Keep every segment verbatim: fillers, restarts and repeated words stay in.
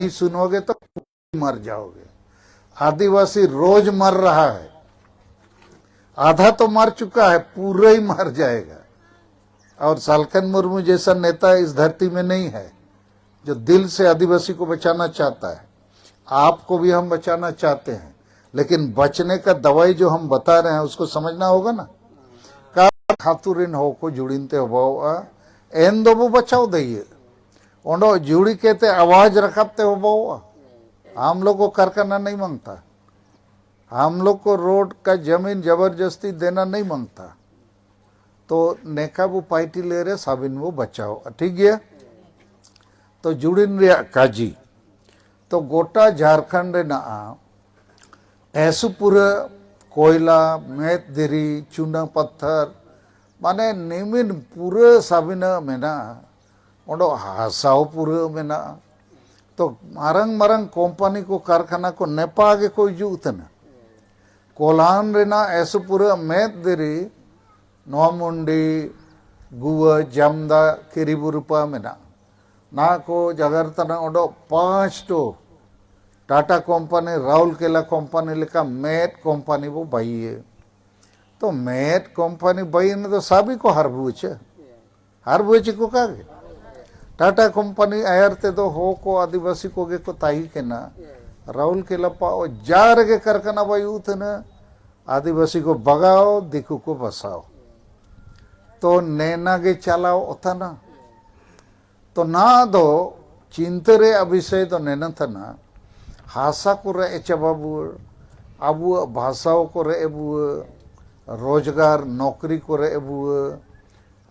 नहीं सुनोगे तो मर जाओगे। आदिवासी रोज मर रहा है, आधा तो मर चुका है, पूरा ही मर जाएगा। और सालकन मुर्मू जैसा नेता इस धरती में नहीं है जो दिल से आदिवासी को बचाना चाहता है। आपको भी हम बचाना चाहते हैं, लेकिन बचने का दवाई जो हम बता रहे हैं उसको समझना होगा ना। का खातुरिन हो को जुड़िन ते हो बाओ आ, एन दो वो बचाओ दइए। ओंडो जुड़ी के ते आवाज रखब ते हो बाओ आ। हम लोग को कारखाना नहीं मांगता, हम लोग को रोड का जमीन जबरदस्ती देना नहीं मांगता। तो नेका वो पार्टी ले रहे साबिन वो बचाओ, ठीक है। तो जुड़िन रे काजी, तो गोटा झारखंड रे ना ऐसु पूरा कोयला, मेत दिरी, चूना पत्थर, माने निमिन पूरा साबिना मेना, ओंडो हासाओ पूरा मेना। तो मारंग मारंग कंपनी को, कारखाना को नेपा गे को इजू उतना। कोलान रेना ऐसु पूरा मेत दिरी, नोमुंडी, गुआ, जमदा, किरीबुरुपा मेना। ना को जगरतना ओंडो पांच टो टाटा कंपनी, राउरकेला कंपनी लेका मेट कंपनी वो बाइये। तो मेट कंपनी बाइये ने तो सभी को हर बुझे, हर बुझे को का गे। टाटा कंपनी आयर ते दो हो को आदिवासी को गे को ताही के ना। राउरकेला पा ओ जार के कारखाना बाई उतने आदिवासी को बगाओ, दिकू को बसाओ। तो नैना गे चलाओ ओतना। तो ना दो चिंता रे विषय दो नैना थना। हासा को रे एचा बाबू, अबू भाषाओ को रे एबू, रोजगार नौकरी को रे एबू,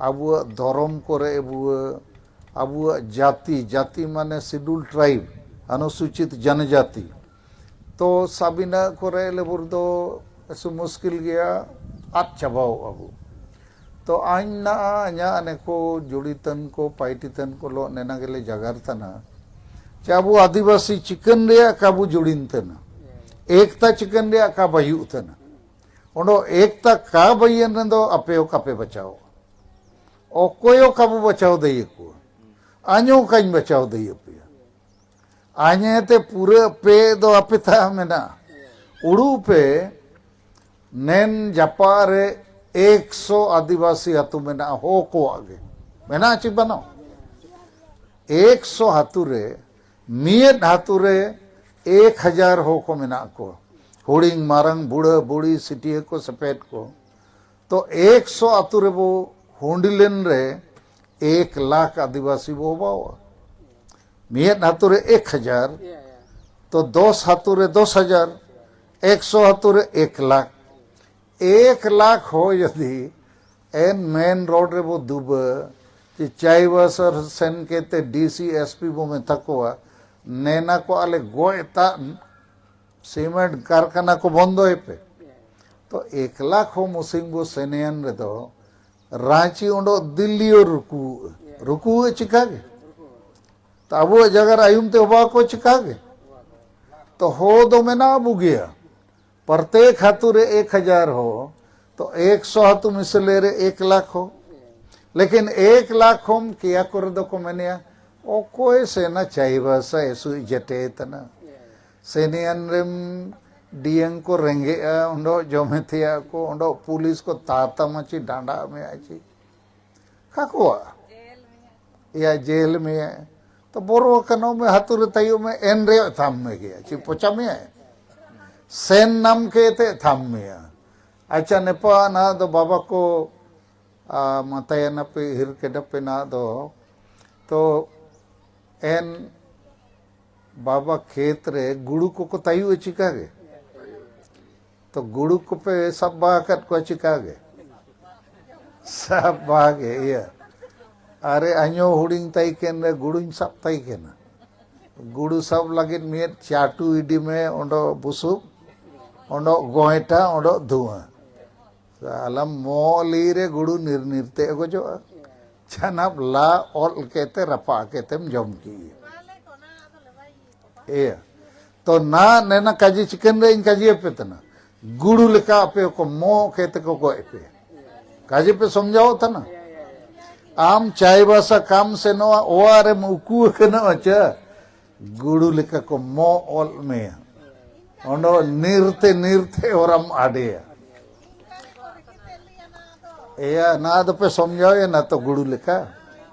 ᱟᱵᱚᱣᱟᱜ ᱫᱷᱚᱨᱚᱢ ᱠᱚᱨᱮ ᱟᱵᱚᱣᱟᱜ, ᱟᱵᱚᱣᱟᱜ ᱡᱟᱹᱛᱤ, ᱡᱟᱹᱛᱤ ᱢᱟᱱᱮ ᱥᱤᱰᱩᱞ ᱴᱨᱟᱭᱤᱵᱽ, ᱚᱱᱩᱥᱩᱪᱤᱛ ᱡᱚᱱᱚᱡᱟᱛᱤ᱾ ᱛᱚ ᱥᱟᱵᱤᱱᱟ ᱠᱚᱨᱮ ᱞᱮᱵᱩᱨ ᱫᱚ ᱮᱥᱩ ᱢᱩᱥᱠᱤᱞ ᱜᱮᱭᱟ, ᱟᱫ ᱪᱟᱵᱟᱣ ᱟᱵᱚ᱾ ᱛᱚ ᱟᱧ ᱱᱟ ᱟᱧᱟ ᱟᱱᱮ ᱠᱚ ᱡᱩᱲᱤ ᱛᱟᱱ ᱠᱚ ᱯᱟᱭᱴᱤ ᱛᱟᱱ ᱠᱚ ᱞᱚ ᱱᱮᱱᱟ ᱜᱮᱞᱮ ᱡᱟᱜᱟᱨ ᱛᱟᱱᱟ᱾ ᱪᱮ ᱟᱵᱚ ᱟᱹᱫᱤᱵᱟᱹᱥᱤ ᱪᱤᱠᱟᱹᱱ ᱨᱮᱭᱟᱜ ᱠᱟᱵᱚ ᱡᱩᱲᱤᱱ ᱛᱟᱱᱟ, ᱮᱠᱛᱟ ᱪᱤᱠᱟᱹᱱ ᱨᱮᱭᱟᱜ ᱠᱟ ᱵᱟᱭᱩᱜ ᱛᱟᱱᱟ᱾ ᱚᱸᱰᱚ ᱮᱠᱛᱟ ᱠᱟ ᱵᱟᱭᱮᱱ ᱨᱮᱫᱚ ᱟᱯᱮ ᱚᱠᱟ ᱯᱮ ᱵᱟᱪᱟᱣᱚᱜᱼᱟ? ᱚᱠᱚᱭ ᱚᱠᱟ ᱵᱚ ᱵᱟᱪᱟᱣ ᱫᱟᱲᱮᱭᱟᱠᱚᱣᱟ? ᱟᱧᱚ ᱚᱠᱟᱧ ᱵᱟᱪᱟᱣ ᱫᱟᱲᱮᱭᱟᱯᱮᱭᱟ? ᱟᱧᱮ ᱛᱮ ᱯᱩᱨᱟᱹ ᱯᱮ ᱫᱚ ᱟᱯᱮ ᱛᱟᱦᱮᱸ ᱢᱮᱱᱟᱜᱼᱟ᱾ ᱩᱲᱩ ᱯᱮ ᱱᱮᱱ ᱡᱟᱯᱟᱜ ᱨᱮ ᱮᱠᱥᱚ ᱟᱹᱫᱤᱵᱟᱹᱥᱤ ᱟᱹᱛᱩ ᱢᱮᱱᱟᱜᱼᱟ, ᱦᱚ ᱠᱚᱣᱟᱜ ᱜᱮ᱾ ᱢᱮᱱᱟᱜᱼᱟ ᱪᱮ ᱵᱟᱹᱱᱩᱜ? ᱮᱠᱥᱚ ᱟᱹᱛᱩ ᱨᱮ, ᱢᱤᱫ ᱟᱹᱛᱩ ᱨᱮ ᱮᱠ ᱦᱟᱡᱟᱨ ᱦᱚ ᱠᱚ ᱢᱮᱱᱟᱜ ᱠᱚᱣᱟ᱾ ᱦᱩᱰᱤᱧ ᱢᱟᱨᱟᱝ, ᱵᱩᱲᱟᱹ ᱵᱩᱲᱤ, ᱥᱤᱴᱤᱭᱟᱹ ᱠᱚ, ᱥᱮᱯᱮᱫ ᱠᱚ᱾ ᱛᱚ ᱮᱠᱥᱚ ᱟᱹᱛᱩ ᱨᱮᱵᱚ ᱦᱩᱰᱤ ᱞᱮᱱ ᱨᱮ ᱮᱠ ᱞᱟᱠᱷ ᱟᱹᱫᱤᱵᱟᱹᱥᱤ ᱵᱚ ᱦᱚᱵᱟᱣᱟ᱾ ᱢᱤᱫ ᱟᱹᱛᱩ ᱨᱮ ᱮᱠ ᱦᱟᱡᱟᱨ, ᱛᱚ ᱫᱚᱥ ᱟᱹᱛᱩ ᱨᱮ ᱫᱚᱥ ᱦᱟᱡᱟᱨ, ᱮᱠᱥᱚ ᱟᱹᱛᱩ ᱨᱮ ᱮᱠ ᱞᱟᱠᱷ᱾ ᱮᱠ ᱞᱟᱠᱷ ᱦᱚ ᱡᱩᱫᱤ ᱮᱱ ᱢᱮᱱ ᱨᱳᱰ ᱨᱮᱵᱚ ᱫᱩᱵᱟᱹ, ᱪᱮ ᱪᱟᱭᱵᱟᱥᱟ ᱥᱮᱱ ᱠᱟᱛᱮ ᱰᱤ ᱥᱤ, ᱮᱥ ᱯᱤ ᱵᱚ ᱢᱮᱛᱟ ᱠᱚᱣᱟ, ᱱᱮᱱᱟ ᱠᱚ ᱟᱞᱮ ᱜᱚᱡ ᱛᱟᱜ ᱥᱤᱢᱮᱱᱴ ᱠᱟᱨᱠᱷᱟᱱᱟ ᱠᱚ ᱵᱚᱱᱫᱚᱭ ᱯᱮ᱾ ᱛᱚ ᱮᱠ ᱞᱟᱠᱷ ᱦᱚ ᱢᱩᱥᱤᱢ ᱵᱚ ᱥᱮᱱᱮᱭᱟᱱ ᱨᱮᱫᱚ ᱨᱟᱸᱪᱤ ᱚᱸᱰᱚᱜ ᱫᱤᱞᱞᱤ ᱦᱚ ᱨᱩᱠᱩ, ᱨᱩᱠᱩ ᱪᱤᱠᱟ ᱜᱮ? ᱛᱚ ᱟᱵᱚᱣᱟᱜ ᱡᱟᱭᱜᱟ ᱨᱮ ᱟᱭᱩᱢ ᱛᱮ ᱦᱚᱵᱟ ᱠᱚ ᱪᱤᱠᱟ ᱜᱮ? ᱛᱚ ᱦᱚ ᱫᱚ ᱢᱮᱱᱟᱜ ᱵᱚ ᱜᱮᱭᱟ᱾ ᱯᱨᱚᱛᱮᱠ ᱟᱹᱛᱩ ᱨᱮ ᱮᱠ ᱦᱟᱡᱟᱨ ᱦᱚ, ᱛᱚ ᱮᱠᱥᱚ ᱟᱹᱛᱩ ᱢᱤᱥᱟᱹᱞᱮ ᱨᱮ ᱮᱠ ᱞᱟᱠᱷ ᱦᱚ᱾ ᱞᱮᱠᱤᱱ ᱮᱠ ᱞᱟᱠᱷ ᱦᱚᱢ ᱠᱮᱭᱟ ᱠᱚᱨᱮ ᱫᱚᱠᱚ ᱢᱮᱱᱮᱭᱟ, ᱚᱠᱚᱭ ᱥᱮᱱᱟ ᱪᱟᱭᱵᱟᱥᱟ ᱮᱥᱩ ᱡᱮᱴᱮ ᱛᱟᱱᱟ᱾ ᱥᱮᱱᱤᱭᱟᱱ ᱨᱮᱢ ᱰᱤᱭᱟᱝ ᱠᱚ ᱨᱮᱸᱜᱮᱡᱼᱟ, ᱚᱸᱰᱚ ᱡᱚᱢᱮ ᱛᱮᱭᱟ ᱠᱚ, ᱚᱸᱰᱚ ᱯᱩᱞᱤᱥ ᱠᱚ ᱛᱟᱛᱟᱢᱟ ᱪᱮ ᱰᱟᱸᱰᱟ ᱢᱮᱭᱟ ᱪᱮ᱾ ᱠᱟᱠᱚᱣᱟ᱾ ᱭᱟ ᱡᱮᱞ ᱢᱮᱭᱟ᱾ ᱛᱚ ᱵᱚᱨᱚ ᱠᱟᱱᱚ ᱢᱮ ᱦᱟᱛᱩ ᱨᱮ ᱛᱟᱭᱚᱢ ᱢᱮ ᱮᱱ ᱨᱮ ᱛᱷᱟᱢ ᱢᱮ ᱜᱮᱭᱟ᱾ ᱪᱮ ᱯᱚᱪᱟ ᱢᱮᱭᱟ? ᱥᱮᱱ ᱱᱟᱢ ᱠᱮ ᱛᱮ ᱛᱷᱟᱢ ᱢᱮᱭᱟ᱾ ᱟᱪᱪᱷᱟ, ᱱᱮᱯᱟ ᱱᱟ ᱫᱚ ᱵᱟᱵᱟ ᱠᱚ, ᱟ, ᱢᱟᱛᱟᱭᱟ ᱱᱟ ᱯᱮ ᱦᱤᱨ ᱠᱮᱰᱟ ᱯᱮ ᱱᱟ ᱫᱚ᱾ ᱛᱚ ᱮᱱ ᱵᱟᱵᱟ ᱠᱷᱮᱛ ᱨᱮ ᱜᱩᱲᱩ ᱠᱚᱠᱚ ᱛᱟᱭᱩᱜᱼᱟ ᱪᱤᱠᱟ ᱜᱮ? ᱛᱚ ᱜᱩᱲᱩ ᱠᱚᱯᱮ ᱥᱟᱵ ᱵᱟᱦᱟ ᱟᱠᱟᱫ ᱠᱚᱣᱟ ᱪᱤᱠᱟ ᱜᱮ? ᱥᱟᱵ ᱵᱟᱦᱟ ᱜᱮ, ᱤᱭᱟᱹ᱾ ᱟᱨᱮ ᱟᱧᱚ ᱦᱩᱰᱤᱧ ᱛᱟᱭ ᱠᱮᱱ ᱨᱮ ᱜᱩᱲᱩᱧ ᱥᱟᱵ ᱛᱟᱭ ᱠᱮᱱᱟ᱾ ᱜᱩᱲᱩ ᱥᱟᱵ ᱞᱟᱹᱜᱤᱫ ᱢᱤᱫ ᱪᱟᱴᱩ ᱤᱫᱤ ᱢᱮ, ᱚᱸᱰᱚ ᱵᱩᱥᱩᱵ, ᱚᱸᱰᱚ ᱜᱚᱸᱭᱴᱟ, ᱚᱸᱰᱚ ᱫᱷᱩᱣᱟᱹ᱾ ᱥᱟᱞᱟ ᱢᱚᱞᱤ ᱨᱮ ᱜᱩᱲᱩ ᱱᱤᱨ ᱱᱤᱨ ᱛᱮ ᱜᱚᱡᱚᱜᱼᱟ᱾ ᱪᱷᱟᱱᱟᱯ ᱞᱟ ᱚᱞ ᱠᱮᱛᱮ ᱨᱟᱯᱟᱜ ᱠᱮᱛᱮᱢ ᱡᱚᱢ ᱠᱮᱜᱼᱟ᱾ ᱤᱭᱟᱹ᱾ ᱛᱚ ᱱᱟ ᱱᱮᱱᱟ ᱠᱟᱡᱮ ᱪᱤᱠᱟᱹᱱ ᱨᱮ ᱤᱧ ᱠᱟᱡᱮ ᱟᱯᱮ ᱛᱟᱱᱟ᱾ ᱜᱩᱲᱩ ᱞᱮᱠᱟ ᱟᱯᱮ ᱠᱚ ᱢᱚ ᱠᱮᱛᱮ ᱠᱚ ᱜᱚᱡ ᱯᱮ᱾ ᱠᱟᱡᱮ ᱯᱮ ᱥᱚᱢᱡᱷᱟᱣ ᱛᱟᱱᱟ᱾ ᱟᱢ ᱪᱟᱭᱵᱟᱥᱟ ᱠᱟᱢ ᱥᱮᱱᱚᱜᱼᱟ, ᱚᱣᱟ ᱨᱮᱢ ᱩᱠᱩ ᱟᱠᱟᱱᱟ ᱪᱟ᱾ ᱜᱩᱲᱩ ᱞᱮᱠᱟ ᱠᱚ ᱢᱚ ᱚᱞ ᱢᱮᱭᱟ᱾ ᱚᱸᱰᱮ ᱱᱤᱨᱛᱮ ᱱᱤᱨᱛᱮ ᱚᱨᱟᱢ ᱟᱰᱮᱭᱟ᱾ ᱮᱭᱟ, ᱱᱟ ᱫᱚᱯᱮ ᱥᱚᱢᱡᱷᱟᱣᱮ ᱱᱟ ᱛᱚ ᱜᱩᱲᱩ ᱞᱮᱠᱟ᱾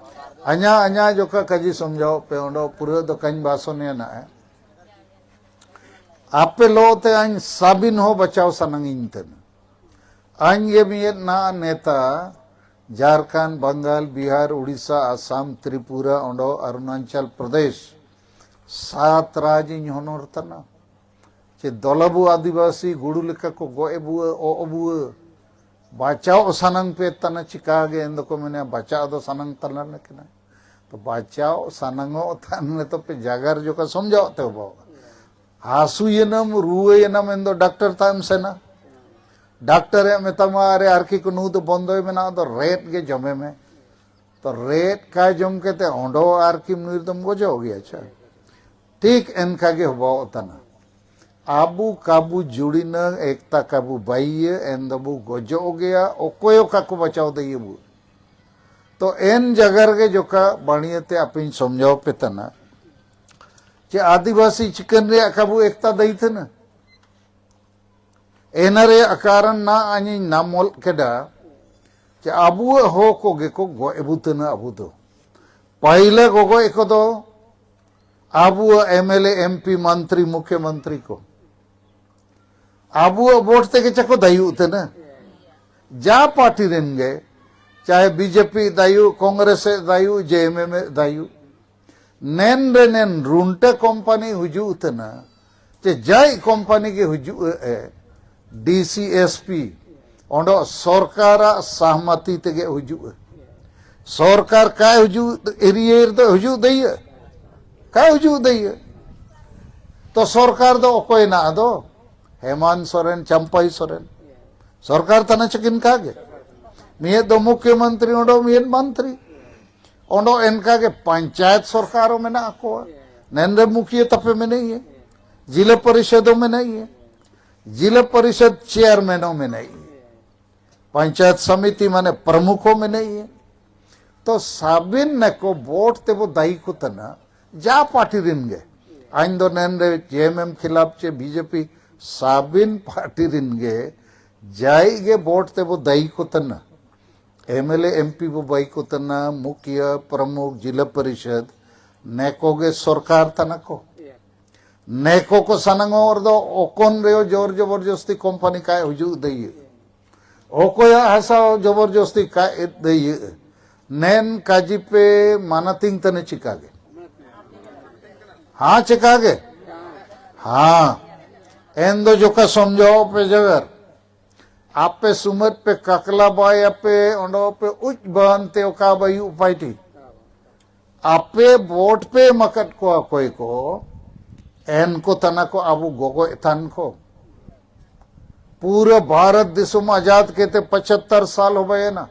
ᱟᱧᱟ ᱟᱧᱟ ᱡᱚᱠᱷᱟ ᱠᱟᱡᱤ ᱥᱚᱢᱡᱷᱟᱣ ᱯᱮ, ᱚᱸᱰᱮ ᱯᱩᱨᱟᱹ ᱫᱚ ᱠᱟᱹᱧ ᱵᱟᱥᱚᱱᱮ ᱱᱟ᱾ ᱟᱯᱮ ᱞᱚ ᱛᱮ ᱟᱧ ᱥᱟᱵᱤᱱ ᱦᱚᱸ ᱵᱟᱪᱟᱣ ᱥᱟᱱᱟᱝ ᱤᱧ ᱛᱮᱱᱟ᱾ ᱟᱧ ᱜᱮ ᱢᱤᱭᱮᱫ ᱱᱟ ᱱᱮᱛᱟ, ᱡᱷᱟᱨᱠᱷᱚᱸᱰ, ᱵᱟᱝᱜᱟᱞ, ᱵᱤᱦᱟᱨ, ᱩᱲᱤᱥᱥᱟ, ᱟᱥᱟᱢ, ᱛᱨᱤᱯᱩᱨᱟ, ᱚᱸᱰᱮ ᱚᱨᱩᱱᱟᱪᱚᱞ ᱯᱨᱚᱫᱮᱥ, ᱥᱟᱛ ᱨᱟᱡᱽ ᱤᱧ ᱦᱚᱱᱚᱨ ᱛᱟᱱᱟ᱾ ᱪᱮ ᱫᱚᱞᱟᱵᱩ ᱟᱹᱫᱤᱵᱟᱹᱥᱤ ᱜᱩᱲᱩ ᱞᱮᱠᱟ ᱠᱚ ᱜᱚᱡ ᱮ ᱵᱩᱣᱟᱹ, ᱚ ᱚ ᱵᱩᱣᱟᱹ, ᱵᱟᱪᱟᱣ ᱥᱟᱱᱟᱝ ᱯᱮ ᱛᱟᱱᱟ ᱪᱤᱠᱟ ᱜᱮ ᱮᱱ ᱫᱚᱠᱚ ᱢᱮᱱᱟ, ᱵᱟᱪᱟᱣ ᱫᱚ ᱥᱟᱱᱟᱝ ᱛᱟᱱᱟ ᱞᱮᱠᱟᱱᱟ᱾ ᱛᱚ ᱵᱟᱪᱟᱣ ᱥᱟᱱᱟᱝᱚᱜ ᱛᱟᱱ ᱱᱤᱛᱚᱜ ᱯᱮ ᱡᱟᱜᱟᱨ ᱡᱚᱠᱷᱟ ᱥᱚᱢᱡᱷᱟᱣ ᱛᱮ ᱵᱟᱵᱟ᱾ ᱦᱟᱹᱥᱩᱭᱮᱱᱟᱢ, ᱨᱩᱣᱟᱹᱭᱮᱱᱟᱢ, ᱮᱱ ᱫᱚ ᱰᱟᱠᱛᱟᱨ ᱛᱟᱢ ᱥᱮᱱᱟ᱾ ᱰᱟᱠᱛᱟᱨ ᱮ ᱢᱮᱛᱟᱢᱟ, "ᱟᱨᱮ ᱟᱨᱠᱤ ᱠᱚ ᱱᱩ ᱫᱚ ᱵᱚᱱᱫᱚᱭ ᱢᱮᱱᱟᱜᱼᱟ, ᱟᱫᱚ ᱨᱮᱫ ᱜᱮ ᱡᱚᱢᱮ ᱢᱮ᱾" ᱛᱚ ᱨᱮᱫ ᱠᱟ ᱡᱚᱢ ᱠᱟᱛᱮ ᱚᱸᱰᱚ ᱟᱨᱠᱤ ᱱᱩᱭ ᱫᱚᱢ ᱜᱚᱡᱚᱜ ᱜᱮᱭᱟ᱾ ᱟᱪᱪᱷᱟ, ᱴᱷᱤᱠ ᱮᱱᱠᱟ ᱜᱮ ᱦᱚᱵᱚᱜ ᱛᱟᱱᱟ᱾ ᱟᱵᱚ ᱠᱟᱵᱩ ᱡᱩᱲᱤᱱᱟ, ᱮᱠᱛᱟ ᱠᱟᱵᱩ ᱵᱟᱭᱤᱭᱟᱹ, ᱮᱱ ᱫᱚᱵᱚ ᱜᱚᱡᱚᱜ ᱜᱮᱭᱟ᱾ ᱚᱠᱚᱭ ᱚᱠᱟ ᱠᱚ ᱵᱟᱪᱟᱣ ᱫᱟᱭᱮ ᱵᱚ᱾ ᱛᱚ ᱮᱱ ᱡᱟᱜᱟ ᱨᱮᱜᱮ ᱡᱚᱠᱟ ᱵᱟᱹᱲᱤᱭᱟᱹ ᱛᱮ ᱟᱯᱮᱧ ᱥᱚᱢᱡᱷᱟᱣ ᱯᱮ ᱛᱟᱱᱟ᱾ ᱪᱮ ᱟᱹᱫᱤᱵᱟᱹᱥᱤ ᱪᱤᱠᱟᱹᱱ ᱨᱮᱭᱟᱜ ᱠᱟᱵᱩ ᱮᱠᱛᱟ ᱫᱟᱭᱤ ᱛᱟᱱᱟ? ᱮᱱᱟ ᱨᱮᱭᱟᱜ ᱠᱟᱨᱚᱱ ᱱᱟ ᱟᱧᱤᱧ ᱱᱟᱢᱚᱞ ᱠᱮᱫᱟ ᱪᱮ ᱟᱵᱚᱣᱟᱜ ᱦᱚ ᱠᱚᱜᱮ ᱠᱚ ᱜᱚᱡ ᱵᱩᱛᱟᱹᱱᱟ ᱟᱵᱚ ᱫᱚ᱾ ᱯᱟᱹᱭᱞᱟᱹ ᱜᱚᱜᱚᱡ ᱠᱚᱫᱚ ᱟᱵᱚᱣᱟᱜ M L A, M P, ᱢᱚᱱᱛᱨᱤ, ᱢᱩᱠᱷᱭᱚᱢᱚᱱᱛᱨᱤ ᱠᱚ᱾ ᱟᱵᱚᱣᱟᱜ ᱵᱷᱳᱴ ᱛᱮᱜᱮ ᱪᱮ ᱠᱚ ᱫᱟᱭᱩᱜ ᱛᱟᱦᱮᱱᱟ᱾ ᱡᱟ ᱯᱟᱨᱴᱤ ᱨᱮᱱ ᱜᱮ, ᱪᱟᱦᱮ ᱵᱤᱡᱮᱯᱤ ᱫᱟᱭᱩᱜ, ᱠᱚᱝᱜᱨᱮᱥ ᱮ ᱫᱟᱭᱩᱜ, ᱡᱮ ᱮᱢ ᱮᱢ ᱮ ᱫᱟᱭᱩᱜ᱾ ᱱᱮᱱ ᱨᱮ ᱱᱮᱱ ᱨᱩᱱᱴᱟᱹ ᱠᱳᱢᱯᱟᱱᱤ ᱦᱤᱡᱩᱜ ᱛᱟᱦᱮᱱᱟ, ᱪᱮ ᱡᱟᱭ ᱠᱳᱢᱯᱟᱱᱤ ᱜᱮ ᱦᱤᱡᱩᱜ ᱮ, ᱰᱤ ᱥᱤ, ᱮᱥ ᱯᱤ, ᱚᱸᱰᱮ ᱥᱚᱨᱠᱟᱨᱟᱜ ᱥᱟᱦᱢᱟᱛᱤ ᱛᱮᱜᱮ ᱦᱤᱡᱩᱜᱼᱟ᱾ ᱥᱚᱨᱠᱟᱨ ᱠᱟᱭ ᱦᱤᱡᱩᱜ ᱮᱨᱤᱭᱟ ᱨᱮᱫᱚ ᱦᱤᱡᱩᱜ ᱫᱟᱹᱭᱟᱹ? ᱠᱟᱭ ᱦᱤᱡᱩᱜ ᱫᱟᱹᱭᱟᱹ? ᱛᱚ ᱥᱚᱨᱠᱟᱨ ᱫᱚ ᱚᱠᱚᱭ ᱱᱟ ᱟᱫᱚ? ᱦᱮᱢᱟᱱᱛ ᱥᱚᱨᱮᱱ, ᱪᱟᱢᱯᱟᱭ ᱥᱚᱨᱮᱱ᱾ ᱥᱚᱨᱠᱟᱨ ᱛᱟᱱᱟ ᱪᱤᱠᱤᱱ ᱠᱟ ᱜᱮ᱾ ᱢᱤᱭᱮᱫ ᱫᱚ ᱢᱩᱠᱷᱭᱚᱢᱚᱱᱛᱨᱤ ᱚᱸᱰᱮ ᱢᱤᱭᱮᱫ ᱢᱚᱱᱛᱨᱤ᱾ ᱚᱸᱰᱮ ᱮᱱᱠᱟ ᱜᱮ ᱯᱚᱧᱪᱟᱭᱮᱛ ᱥᱚᱨᱠᱟᱨ ᱦᱚᱸ ᱢᱮᱱᱟᱜ ᱠᱚᱣᱟ᱾ ᱱᱮᱱᱫᱮ ᱢᱩᱠᱷᱤᱭᱟᱹ ᱛᱟᱯᱮ ᱢᱮᱱᱟᱜ ᱜᱮᱭᱟ᱾ ᱡᱤᱞᱟᱹ ᱯᱚᱨᱤᱥᱚᱫ ᱦᱚᱸ ᱢᱮᱱᱟᱜ ᱜᱮᱭᱟ᱾ ᱡᱤᱞᱟᱹ ᱯᱚᱨᱤᱥᱚᱫ ᱪᱮᱭᱟᱨᱢᱮᱱ ᱦᱚᱸ ᱢᱮᱱᱟᱭ᱾ ᱯᱚᱧᱪᱟᱭᱮᱛ ᱥᱚᱢᱤᱛᱤ ᱢᱟᱱᱮ ᱯᱨᱚᱢᱩᱠᱷ ᱦᱚᱸ ᱢᱮᱱᱟᱭ᱾ ᱛᱚ ᱥᱟᱵᱤᱱ ᱱᱮᱠᱚ ᱵᱷᱳᱴ ᱛᱮᱵᱚ ᱫᱟᱭᱤ ᱠᱚ ᱛᱟᱱᱟ, ᱡᱟ ᱯᱟᱨᱴᱤ ᱨᱤᱱ ᱜᱮ, ᱟᱧ ᱫᱚ ᱱᱮᱱ ᱨᱮ ᱡᱮ ᱮᱢ ᱮᱢ ᱠᱷᱤᱞᱟᱯ ᱪᱮ ᱵᱤᱡᱮᱯᱤ, ᱥᱟᱵᱤᱱ ᱯᱟᱨᱴᱤ ᱨᱤᱱ ᱜᱮ ᱡᱟᱭ ᱜᱮ ᱵᱷᱳᱴ ᱛᱮᱵᱚ ᱫᱟᱭᱤ ᱠᱚ ᱛᱟᱱᱟ᱾ M L A M P ᱵᱚ ᱵᱟᱭᱤ ᱠᱚ ᱛᱟᱱᱟ, ᱢᱩᱠᱷᱤᱭᱟᱹ, ᱯᱨᱚᱢᱩᱠᱷ, ᱡᱤᱞᱟᱹ ᱯᱚᱨᱤᱥᱚᱫᱽ, ᱱᱮᱠᱚ ᱜᱮ ᱥᱚᱨᱠᱟᱨ ᱛᱟᱱᱟ ᱠᱚ᱾ ᱱᱮᱠᱚ ᱠᱚ ᱥᱟᱱᱟᱝᱚᱜ ᱨᱮᱫᱚ ᱚᱠᱚᱱ ᱨᱮᱭᱚ ᱡᱳᱨ ᱡᱚᱵᱚᱨᱡᱚᱥᱛᱤ ᱠᱳᱢᱯᱟᱱᱤ ᱠᱟᱭ ᱦᱤᱡᱩᱜ ᱫᱟᱹᱭᱟᱹ᱾ ᱚᱠᱚᱭᱟᱜ ᱦᱟᱥᱟ ᱡᱚᱵᱚᱨᱡᱚᱥᱛᱤ ᱠᱟᱭ ᱫᱟᱹᱭᱟᱹ᱾ ᱱᱮᱱ ᱠᱟᱡᱤ ᱯᱮ ᱢᱟᱱᱟᱛᱤᱝ ᱛᱟᱱᱮ ᱪᱤᱠᱟ ᱜᱮ? ᱦᱟᱸ, ᱪᱤᱠᱟ ᱜᱮ? ᱦᱟᱸ᱾ ᱮᱱ ᱫᱚ ᱡᱚᱠᱟ ᱥᱚᱢᱡᱷᱟᱣ ᱯᱮ ᱡᱟᱜᱟᱨ᱾ ᱟᱯᱮ ᱥᱩᱢᱟᱹᱫ ᱯᱮ ᱠᱟᱠᱞᱟ ᱵᱟᱭ ᱟᱯᱮ, ᱚᱸᱰᱚ ᱯᱮ ᱩᱡ ᱵᱟᱱ ᱛᱮ ᱚᱠᱟ ᱵᱟᱭᱩ ᱩᱯᱟᱭ ᱴᱷᱤᱠ᱾ ᱟᱯᱮ ᱵᱷᱳᱴ ᱯᱮ ᱮᱢ ᱟᱠᱟᱫ ᱠᱚᱣᱟ ᱚᱠᱚᱭ ᱠᱚ, ᱮᱱ ᱠᱚ ᱛᱟᱱᱟ ᱠᱚ ᱟᱵᱚ ᱜᱚᱜᱚ ᱮᱛᱟᱱ ᱠᱚ᱾ ᱯᱩᱨᱟᱹ ᱵᱷᱟᱨᱚᱛ ᱫᱤᱥᱚᱢ ᱟᱡᱟᱫ ᱠᱮᱛᱮ ᱯᱚᱪᱟᱛᱛᱟᱨ ᱥᱟᱞ ᱦᱚᱵᱟᱭᱮᱱᱟ᱾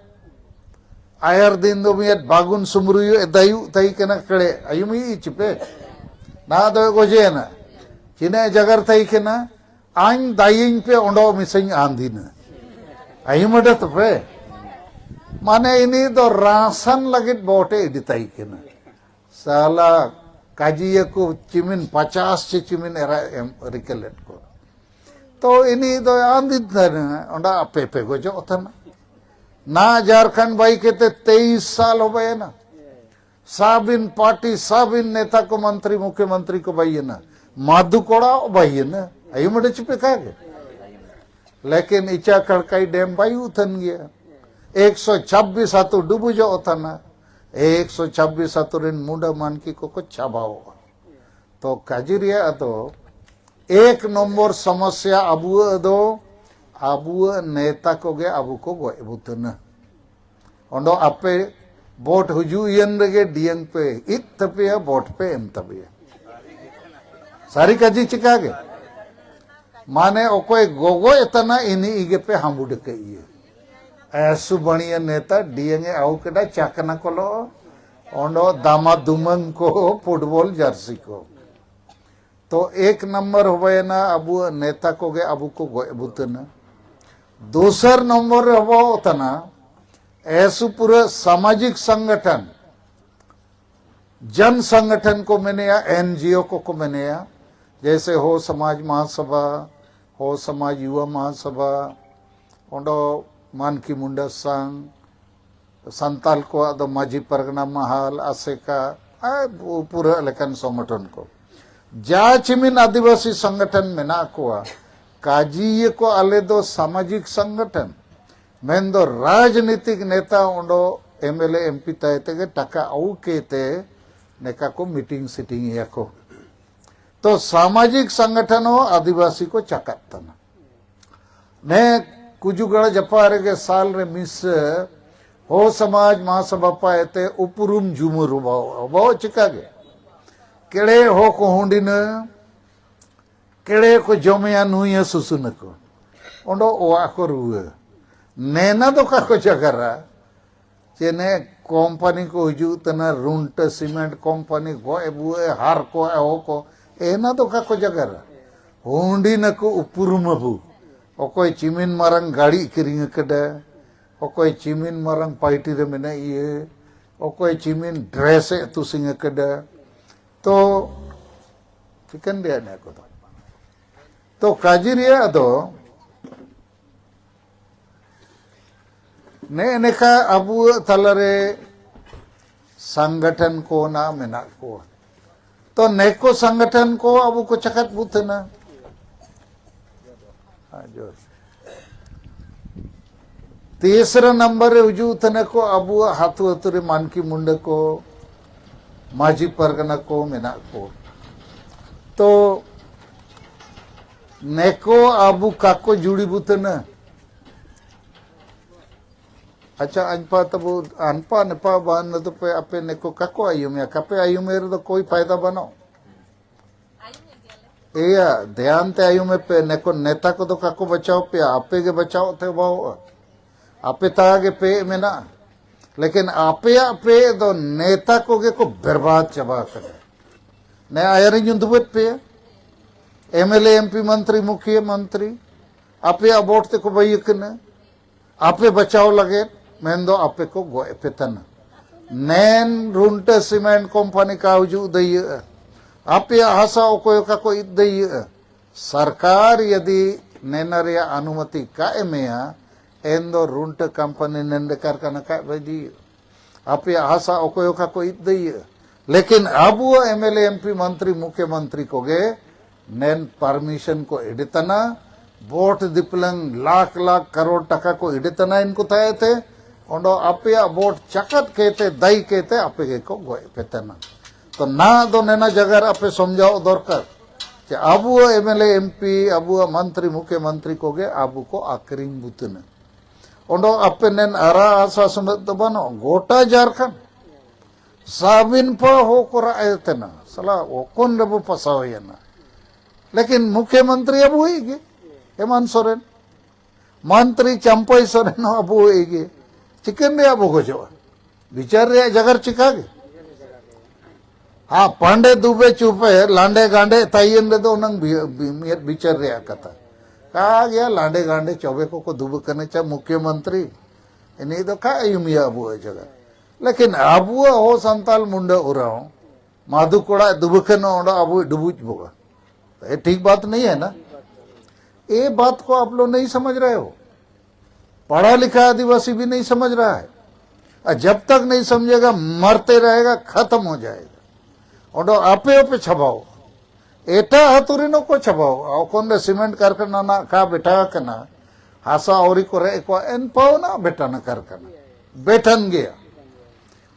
ᱟᱭᱟᱨ ᱫᱤᱱ ᱫᱚ ᱢᱤᱭᱟᱫ ᱵᱟᱜᱩᱱ ᱥᱩᱢᱨᱩᱭᱩ ᱮ ᱫᱟᱭᱩ ᱛᱟᱭ ᱠᱟᱱᱟ ᱠᱮᱲᱮ, ᱟᱭᱩᱢ ᱤ ᱪᱤᱯᱮ᱾ ᱱᱟ ᱫᱚ ᱜᱚᱡᱮᱱᱟ᱾ ᱪᱤᱱᱟᱹ ᱡᱟᱜᱟᱨ ᱛᱟᱭ ᱠᱟᱱᱟ, ᱟᱧ ᱫᱟᱭᱤᱧ ᱯᱮ ᱚᱸᱰᱚ ᱢᱤᱥᱟᱹᱧ ᱟᱸᱫᱤᱱᱟ᱾ ᱟᱭᱩᱢ ᱟᱰᱟ ᱛᱚᱯᱮ᱾ ᱢᱟᱱᱮ ᱤᱱᱤ ᱫᱚ ᱨᱟᱥᱟᱱ ᱞᱟᱹᱜᱤᱫ ᱵᱷᱳᱴ ᱮ ᱤᱫᱤ ᱛᱟᱭ ᱠᱟᱱᱟ᱾ ᱥᱟᱞᱟ ᱠᱟᱡᱤᱭᱟᱹ ᱠᱚ ᱪᱤᱢᱤᱱ ᱯᱟᱪᱟᱥ ᱪᱮ ᱪᱤᱢᱤᱱ ᱮᱨᱟ ᱮᱢ ᱨᱤᱠᱟᱹ ᱞᱮᱫ ᱠᱚ᱾ ᱛᱚ ᱤᱱᱤ ᱫᱚ ᱟᱸᱫᱤ ᱛᱟᱦᱮᱱᱟ, ᱚᱸᱰᱮ ᱟᱯᱮ ᱯᱮ ᱜᱚᱡᱚᱜ ᱛᱟᱦᱮᱱᱟ᱾ ᱱᱟ ᱡᱷᱟᱨᱠᱷᱚᱸᱰ ᱵᱟᱭ ᱠᱮᱛᱮ ᱛᱮᱭᱤᱥ ᱥᱟᱞ ᱦᱚᱵᱟᱭᱮᱱᱟ᱾ ᱥᱟᱵᱤᱱ ᱯᱟᱨᱴᱤ, ᱥᱟᱵᱤᱱ ᱱᱮᱛᱟ ᱠᱚ, ᱢᱚᱱᱛᱨᱤ, ᱢᱩᱠᱷᱭᱚᱢᱚᱱᱛᱨᱤ ᱠᱚ ᱵᱟᱭᱮᱱᱟ᱾ ᱢᱟᱫᱩ ᱠᱚᱲᱟ ᱵᱟᱭᱮᱱᱟ᱾ ᱟᱭᱩ ᱢᱟᱰᱮ ᱪᱤᱯᱮ ᱠᱟᱜᱮ᱾ ᱞᱮᱠᱤᱱ ᱤᱪᱟ ᱠᱟᱲᱠᱟᱭ ᱰᱮᱢ ᱵᱟᱭ ᱩᱛᱷᱟᱹᱱ ᱜᱮᱭᱟ᱾ ᱮᱠᱥᱚ ᱪᱷᱟᱵᱵᱤᱥ ᱟᱛᱳ ᱰᱩᱵᱩᱡᱚᱜ ᱛᱟᱱᱟ᱾ ᱮᱠᱥᱚ ᱪᱷᱟᱵᱵᱤᱥ ᱟᱛᱳ ᱨᱮᱱ ᱢᱩᱰᱟᱹ ᱢᱟᱱᱠᱤ ᱠᱚᱠᱚ ᱪᱟᱵᱟᱣᱚᱜᱼᱟ᱾ ᱛᱚ ᱠᱟᱡᱤ ᱨᱮᱭᱟᱜ ᱫᱚ ᱮᱠ ᱱᱚᱢᱵᱚᱨ ᱥᱚᱢᱚᱥᱭᱟ ᱟᱵᱚᱣᱟᱜ ᱫᱚ, ᱟᱵᱚᱣᱟᱜ ᱱᱮᱛᱟ ᱠᱚᱜᱮ ᱟᱵᱚ ᱠᱚ ᱜᱚᱡ ᱵᱩᱛᱟᱹᱱᱟ᱾ ᱚᱸᱰᱚ ᱟᱯᱮ ᱵᱷᱳᱴ ᱦᱤᱡᱩᱜ ᱤᱭᱟᱹᱱ ᱨᱮᱜᱮ ᱰᱤᱭᱟᱝ ᱯᱮ ᱤᱫ ᱛᱟᱯᱮᱭᱟ, ᱵᱷᱳᱴ ᱯᱮ ᱮᱢ ᱛᱟᱯᱮᱭᱟ᱾ ᱥᱟᱹᱨᱤ ᱠᱟᱡᱤ ᱪᱤᱠᱟ ᱜᱮ? ᱢᱟᱱᱮ ᱚᱠᱚᱭ ᱜᱚᱜᱚᱡ ᱛᱟᱱᱟ ᱤᱱᱤ ᱤᱜᱮ ᱯᱮ ᱦᱟᱢᱵᱩᱰ ᱠᱮ ᱤᱭᱟᱹ᱾ ᱮᱥᱩ ᱵᱟᱹᱲᱤᱭᱟᱹ ᱱᱮᱛᱟ ᱰᱤᱭᱟᱝ ᱮ ᱟᱹᱜᱩ ᱠᱮᱫᱟ ᱪᱟᱠᱱᱟ ᱠᱚᱞᱚ, ᱚᱸᱰᱚ ᱫᱟᱢᱟ ᱫᱩᱢᱟᱹᱝ ᱠᱚ, ᱯᱷᱩᱴᱵᱚᱞ ᱡᱟᱨᱥᱤ ᱠᱚ᱾ ᱛᱚ ᱮᱠ ᱱᱟᱢᱵᱟᱨ ᱦᱚᱵᱟᱭᱮᱱᱟ ᱟᱵᱚᱣᱟᱜ ᱱᱮᱛᱟ ᱠᱚᱜᱮ ᱟᱵᱚ ᱠᱚ ᱜᱚᱡ ᱵᱩᱛᱟᱹᱱᱟ᱾ ᱫᱚᱥᱟᱨ ᱱᱚᱢᱵᱚᱨ ᱨᱮ ᱦᱚᱵᱚ ᱛᱟᱱᱟ ᱮᱥᱩ ᱯᱩᱨᱟᱹ ᱥᱟᱢᱟᱡᱤᱠ ᱥᱚᱝᱜᱚᱴᱷᱚᱱ᱾ ᱡᱚᱱ ᱥᱚᱝᱜᱚᱴᱷᱚᱱ ᱠᱚ ᱢᱮᱱᱮᱭᱟ, ᱮᱱᱡᱤᱳ ᱠᱚᱠᱚ ᱢᱮᱱᱮᱭᱟ, ᱡᱮᱭᱥᱮ ᱦᱳ ᱥᱚᱢᱟᱡᱽ ᱢᱟᱦᱟᱥᱚᱵᱷᱟ, ᱦᱳ ᱥᱚᱢᱟᱡᱽ ᱭᱩᱣᱟ ᱢᱟᱦᱟᱥᱚᱵᱷᱟ, ᱚᱸᱰᱮ ᱢᱟᱱᱠᱤ ᱢᱩᱱᱰᱟ ᱥᱟᱝ, ᱥᱟᱱᱛᱟᱞ ᱠᱚᱣᱟᱜ ᱫᱚ ᱢᱟᱹᱡᱷᱤ ᱯᱟᱨᱜᱟᱱᱟ ᱢᱟᱦᱟᱞ, ᱟᱥᱮᱠᱟ, ᱟᱨ ᱯᱩᱨᱟᱹ ᱞᱮᱠᱟᱱ ᱥᱚᱝᱜᱚᱴᱷᱚᱱ ᱠᱚ᱾ ᱡᱟ ᱪᱤᱢᱤᱱ ᱟᱹᱫᱤᱵᱟᱹᱥᱤ ᱥᱚᱝᱜᱚᱴᱷᱚᱱ ᱢᱮᱱᱟᱜ ᱠᱚᱣᱟ, ᱠᱟᱡᱤᱭᱟᱹ ᱠᱚ ᱟᱞᱮ ᱫᱚ ᱥᱟᱢᱟᱡᱤᱠ ᱥᱚᱝᱜᱚᱴᱷᱚᱱ, ᱢᱮᱱᱫᱚ ᱨᱟᱡᱽᱱᱤᱛᱤᱠ ᱱᱮᱛᱟ ᱚᱸᱰᱮ ᱮᱢᱮᱞᱮ ᱮᱢᱯᱤ ᱛᱟᱭ ᱛᱮᱜᱮ ᱴᱟᱠᱟ ᱟᱹᱜᱩ ᱠᱮᱛᱮ ᱱᱮᱠᱟ ᱠᱚ ᱢᱤᱴᱤᱝ ᱥᱤᱴᱤᱝ ᱮᱭᱟ ᱠᱚ᱾ ᱛᱚ ᱥᱟᱢᱟᱡᱤᱠ ᱥᱚᱝᱜᱚᱴᱷᱚᱱ ᱦᱚᱸ ᱟᱹᱫᱤᱵᱟᱹᱥᱤ ᱠᱚ ᱪᱟᱠᱟᱜ ᱛᱟᱱᱟ᱾ ᱱᱮ ᱠᱩᱡᱩᱜᱟᱲᱟ ᱡᱟᱯᱟ ᱨᱮᱜᱮ ᱥᱟᱞ ᱨᱮ ᱢᱤᱥ ᱦᱚ ᱥᱚᱢᱟᱡᱽ ᱢᱟᱦᱟᱥᱚᱵᱷᱟ ᱯᱟᱭᱮᱛᱮ ᱩᱯᱨᱩᱢ ᱡᱩᱢᱩᱨ ᱵᱟᱣ ᱵᱟᱣ ᱪᱤᱠᱟ ᱜᱮ ᱠᱮᱲᱮ ᱦᱚ ᱠᱚ ᱦᱩᱸᱰᱤᱱᱟᱹ ᱠᱮᱲᱮ ᱠᱚ ᱡᱚᱢᱮᱭᱟ ᱱᱩᱭᱟ ᱥᱩᱥᱩᱱ ᱟᱠᱚ ᱚᱸᱰᱮ ᱚᱣᱟᱜ ᱠᱚ ᱨᱩᱣᱟᱹ ᱱᱮᱱᱟ ᱫᱚ ᱚᱠᱟ ᱠᱚ ᱡᱟᱜᱟᱨᱟ ᱪᱮ ᱱᱮ ᱠᱳᱢᱯᱟᱱᱤ ᱠᱚ ᱦᱤᱡᱩᱜ ᱛᱟᱱᱟ ᱨᱩᱱᱴᱟᱹ ᱥᱤᱢᱮᱱᱴ ᱠᱳᱢᱯᱟᱱᱤ ᱜᱚᱡ ᱵᱩᱣᱟᱹ ᱦᱟᱨ ᱠᱚ ᱮᱦᱚ ᱠᱚ ᱮᱱᱟ ᱫᱚ ᱚᱠᱟ ᱠᱚ ᱡᱟᱜᱟᱨᱟ ᱦᱩᱸᱰᱤᱱᱟᱹ ᱠᱚ ᱩᱯᱨᱩᱢ ᱟᱵᱚ ᱚᱠᱚᱭ ᱪᱤᱢᱤᱱ ᱢᱟᱨᱟᱝ ᱜᱟᱹᱲᱤ ᱠᱤᱨᱤᱧ ᱟᱠᱟᱫᱟ ᱚᱠᱚᱭ ᱪᱤᱢᱤᱱ ᱢᱟᱨᱟᱝ ᱯᱟᱭᱴᱤ ᱨᱮ ᱢᱮᱱᱟᱜ ᱤᱭᱟᱹ ᱚᱠᱚᱭ ᱪᱤᱢᱤᱱ ᱰᱨᱮᱥ ᱮ ᱛᱩᱥᱤᱝ ᱟᱠᱟᱫᱟ ᱛᱚ ᱴᱷᱤᱠᱟᱹᱱ ᱨᱮᱭᱟᱜ ᱱᱤᱭᱟᱹ ᱠᱚᱫᱚ ᱛᱚ ᱠᱟᱡᱤ ᱨᱮᱭᱟᱜ ᱫᱚ ᱱᱮᱜᱼᱮ ᱱᱮᱠᱟ ᱟᱵᱚᱣᱟᱜ ᱛᱟᱞᱟᱨᱮ ᱥᱟᱝᱜᱟᱴᱷᱟᱱ ᱠᱚ ᱱᱟ ᱢᱮᱱᱟᱜ ᱠᱚᱣᱟ ᱛᱚ ᱱᱮᱠᱚ ᱥᱟᱝᱜᱟᱴᱷᱟᱱ ᱠᱚ ᱟᱵᱚ ᱠᱚ ᱪᱟᱠᱟᱛ ᱵᱩᱛᱷᱟᱹᱱᱟ ᱛᱤᱥᱨᱟ ᱱᱟᱢᱵᱟᱨ ᱨᱮ ᱦᱤᱡᱩᱜ ᱛᱟᱦᱮᱱᱟ ᱠᱚ ᱟᱵᱚᱣᱟᱜ ᱦᱟᱛᱩ ᱦᱟᱛᱩ ᱨᱮ ᱢᱟᱱᱠᱤ ᱢᱩᱱᱰᱟᱹ ᱠᱚ ᱢᱟᱹᱡᱷᱤ ᱯᱟᱨᱜᱟᱱᱟ ᱠᱚ ᱢᱮᱱᱟᱜ ᱠᱚ ᱛᱚ ᱱᱮᱠᱚ ᱟᱵᱚ ᱠᱟᱠᱚ ᱡᱩᱲᱤ ᱵᱩᱛᱟᱹᱱᱟ ᱟᱪᱪᱷᱟ ᱟᱱᱯᱟ ᱛᱟᱵᱚ ᱟᱱᱯᱟ ᱱᱮᱯᱟ ᱵᱟᱱ ᱱᱚᱫᱚ ᱯᱮ ᱟᱯᱮ ᱱᱮᱠᱚ ᱠᱟᱠᱚ ᱟᱭᱩᱢᱮ ᱠᱟᱯᱮ ᱟᱭᱩᱢᱮ ᱨᱮᱫᱚ ᱠᱚᱭ ᱯᱷᱟᱭᱫᱟ ᱵᱟᱹᱱᱩᱜ ᱮᱭᱟ ᱫᱷᱮᱭᱟᱱ ᱛᱮ ᱟᱭᱩᱢᱮ ᱯᱮ ᱱᱮᱠᱚ ᱱᱮᱛᱟ ᱠᱚᱫᱚ ᱠᱟᱠᱚ ᱵᱟᱪᱟᱣ ᱯᱮᱭᱟ ᱟᱯᱮ ᱜᱮ ᱵᱟᱪᱟᱣ ᱛᱮ ᱵᱟᱣ ᱟᱯᱮ ᱛᱟᱜᱮ ᱯᱮ ᱢᱮᱱᱟᱜᱼᱟ ᱞᱮᱠᱤᱱ ᱟᱯᱮᱭᱟᱜ ᱯᱮ ᱫᱚ ᱱᱮᱛᱟ ᱠᱚᱜᱮ ᱠᱚ ᱵᱮᱨᱵᱟᱫ ᱪᱟᱵᱟ ᱟᱠᱟᱫᱟ ᱱᱮ ᱟᱭᱟᱨᱤᱧ ᱩᱱᱫᱩᱵᱮᱫ ᱯᱮᱭᱟ ᱮᱢᱮᱞᱮ ᱮᱢᱯᱤ ᱢᱚᱱᱛᱨᱤ ᱢᱩᱠᱷᱤᱭᱟᱹ ᱢᱚᱱᱛᱨᱤ ᱟᱯᱮᱭᱟᱜ ᱵᱷᱳᱴ ᱛᱮᱠᱚ ᱵᱟᱹᱭ ᱠᱟᱱᱟ ᱟᱯᱮ ᱵᱟᱪᱟᱣ ᱞᱟᱹᱜᱤᱫ ᱢᱮᱱᱫᱚ ᱟᱯᱮ ᱠᱚ ᱜᱚᱡ ᱯᱮ ᱛᱟᱱᱟ ᱱᱮᱱ ᱨᱩᱱᱴᱟᱹ ᱥᱤᱢᱮᱱᱴ ᱠᱳᱢᱯᱟᱱᱤ ᱠᱟᱣᱡᱩ ᱫᱟᱹᱭᱟᱹᱜᱼᱟ, ᱟᱯᱮᱭᱟᱜ ᱦᱟᱥᱟ ᱚᱠᱚᱭ ᱚᱠᱟ ᱠᱚ ᱤᱫ ᱫᱟᱹᱭᱟᱹᱜᱼᱟ᱾ ᱥᱚᱨᱠᱟᱨ ᱡᱩᱫᱤ ᱱᱮᱱᱟ ᱨᱮᱭᱟᱜ ᱟᱱᱩᱢᱚᱛᱤ ᱠᱟᱜ ᱮᱢᱮᱭᱟ, ᱮᱱ ᱫᱚ ᱨᱩᱱᱴᱟᱹ ᱠᱳᱢᱯᱟᱱᱤ ᱱᱮᱱᱰᱮ ᱠᱟᱨᱠᱷᱟᱱᱟ ᱠᱟᱜ ᱵᱟᱭ ᱫᱟᱹᱭᱟᱹᱜᱼᱟ᱾ ᱟᱯᱮᱭᱟᱜ ᱦᱟᱥᱟ ᱚᱠᱚᱭ ᱚᱠᱟ ᱠᱚ ᱤᱫ ᱫᱟᱹᱭᱟᱹᱜᱼᱟ᱾ ᱞᱮᱠᱤᱱ ᱟᱵᱚᱣᱟᱜ M L A, M P, ᱢᱚᱱᱛᱨᱤ, ᱢᱩᱠᱷᱭᱚ ᱢᱚᱱᱛᱨᱤ ᱠᱚᱜᱮ ᱱᱮᱱ ᱯᱟᱨᱢᱤᱥᱚᱱ ᱠᱚ ᱮᱰᱮ ᱛᱟᱱᱟ, ᱵᱳᱴ ᱫᱤᱯᱞᱟᱝ ᱞᱟᱠᱷ ᱞᱟᱠᱷ ᱠᱟᱨᱳᱲ ᱴᱟᱠᱟ ᱠᱚ ᱮᱰᱮ ᱛᱟᱱᱟ ᱤᱱᱠᱩ ᱛᱟᱭ ᱛᱮ, ᱚᱸᱰᱚ ᱟᱯᱮᱭᱟᱜ ᱵᱳᱴ ᱪᱟᱠᱟᱛ ᱠᱮᱛᱮ, ᱫᱟᱭ ᱠᱮᱛᱮ ᱟᱯᱮ ᱜᱮᱠᱚ ᱜᱚᱡ ᱯᱮ ᱛᱟᱱᱟ᱾ ᱛᱚ ᱱᱟ ᱫᱚ ᱱᱮᱱᱟ ᱡᱟᱭᱜᱟ ᱨᱮ ᱟᱯᱮ ᱥᱚᱢᱡᱷᱟᱣ ᱫᱚᱨᱠᱟᱨ ᱡᱮ ᱟᱵᱚᱣᱟᱜ M L A, M P, ᱟᱵᱚᱣᱟᱜ ᱢᱚᱱᱛᱨᱤ, ᱢᱩᱠᱷᱭᱚ ᱢᱚᱱᱛᱨᱤ ᱠᱚᱜᱮ ᱟᱵᱚ ᱠᱚ ᱟᱠᱷᱨᱤᱧ ᱵᱩᱛᱟᱹᱱᱟ᱾ ᱚᱸᱰᱚ ᱟᱯᱮ ᱱᱮᱱ ᱟᱨᱟ ᱟᱥᱟ ᱥᱚᱢᱮᱛ ᱫᱚ ᱵᱟᱹᱱᱩᱜ, ᱜᱚᱴᱟ ᱡᱷᱟᱨᱠᱷᱚᱸᱰ ᱥᱟᱵᱤᱱ ᱯᱟ ᱦᱚ ᱠᱚᱨᱟᱣ ᱮ ᱛᱮᱱᱟ᱾ ᱥᱟᱞᱟ ᱚᱠᱚᱱ ᱨᱮᱵᱚ ᱯᱟᱥᱟᱣ ᱮᱱᱟ᱾ ᱞᱮᱠᱤᱱ ᱢᱩᱠᱷᱭᱚ ᱢᱚᱱᱛᱨᱤ ᱟᱵᱚᱭᱤᱡ ᱜᱮ, ᱦᱮᱢᱟᱱᱛ ᱥᱚᱨᱮᱱ᱾ ᱢᱚᱱᱛᱨᱤ ᱪᱟᱢᱯᱟᱭ ᱥᱚᱨᱮᱱ ᱦᱚᱸ ᱟᱵᱚᱭᱤᱡ ᱜᱮ᱾ ᱪᱤᱠᱟᱹᱱ ᱨᱮᱭᱟᱜ ᱵᱚ ᱜᱚᱡᱚᱜᱼᱟ? ᱵᱤᱪᱟᱨ ᱨᱮᱭᱟᱜ ᱡᱟᱜᱟᱨ ᱪᱤᱠᱟ ᱜᱮ? ᱦᱟᱸ, ᱯᱟᱸᱰᱮ ᱫᱩᱵᱮ ᱪᱩᱯᱮ, ᱞᱟᱸᱰᱮ ᱜᱟᱸᱰᱮ ᱛᱟᱭᱮᱱ ᱨᱮᱫᱚ ᱩᱱᱟᱹᱝ ᱵᱤ-, ᱵᱤ-, ᱢᱤᱫ ᱵᱤᱪᱟᱨ ᱨᱮᱭᱟᱜ ᱠᱟᱛᱷᱟ᱾ ᱠᱟ ᱜᱮᱭᱟ, ᱞᱟᱸᱰᱮ ᱜᱟᱸᱰᱮ ᱪᱚᱵᱮ ᱠᱚᱠᱚ ᱫᱩᱵᱟᱹ ᱠᱟᱱᱟ ᱪᱟ ᱢᱩᱠᱷᱭᱚ ᱢᱚᱱᱛᱨᱤ᱾ ᱤᱱᱤ ᱫᱚ ᱠᱟ ᱟᱭᱩᱢᱤᱭᱟ ᱟᱵᱚᱣᱟᱜ ᱡᱟᱜᱟ᱾ ᱞᱮᱠᱤᱱ ᱟᱵᱚᱣᱟᱜ ᱦᱚ ᱥᱟᱱᱛᱟᱞ ᱢᱩᱱᱰᱟᱹ ᱩᱨᱟᱣ, ᱢᱟᱫᱷᱩ ᱠᱚᱲᱟ ᱫᱩᱵᱟᱹ ᱠᱟᱱᱟ ᱚᱸᱰᱮ ᱟᱵᱚᱭ ᱰᱩᱵᱩᱡ ᱵᱚᱜᱟ᱾ तो ये ठीक बात नहीं है ना? ये बात को आप लोग नहीं समझ रहे हो। पढ़ा लिखा आदिवासी भी नहीं समझ रहा है। और जब तक नहीं समझेगा, मरते रहेगा, खत्म हो जाएगा। ᱚᱸᱰᱮ ᱟᱯᱮ ᱦᱚᱸᱯᱮ ᱪᱷᱟᱵᱟᱣᱚᱜᱼᱟ᱾ ᱮᱴᱟᱜ ᱟᱹᱛᱩ ᱨᱮᱱ ᱦᱚᱸᱠᱚ ᱪᱷᱟᱵᱟᱣᱚᱜᱼᱟ᱾ ᱚᱠᱷᱚᱱ ᱫᱚ ᱥᱤᱢᱮᱱᱴ ᱠᱟᱨᱠᱷᱟᱱᱟ ᱨᱮᱱᱟᱜ ᱠᱟ ᱵᱮᱴᱟ ᱠᱟᱱᱟ, ᱦᱟᱥᱟ ᱟᱹᱣᱨᱤ ᱠᱚ ᱨᱮᱡ ᱠᱚᱣᱟ, ᱮᱱ ᱯᱟᱣᱱᱟ ᱵᱮᱴᱟᱱᱟ ᱠᱟᱨᱠᱷᱟᱱᱟ᱾ ᱵᱮᱴᱟᱱ ᱜᱮᱭᱟ᱾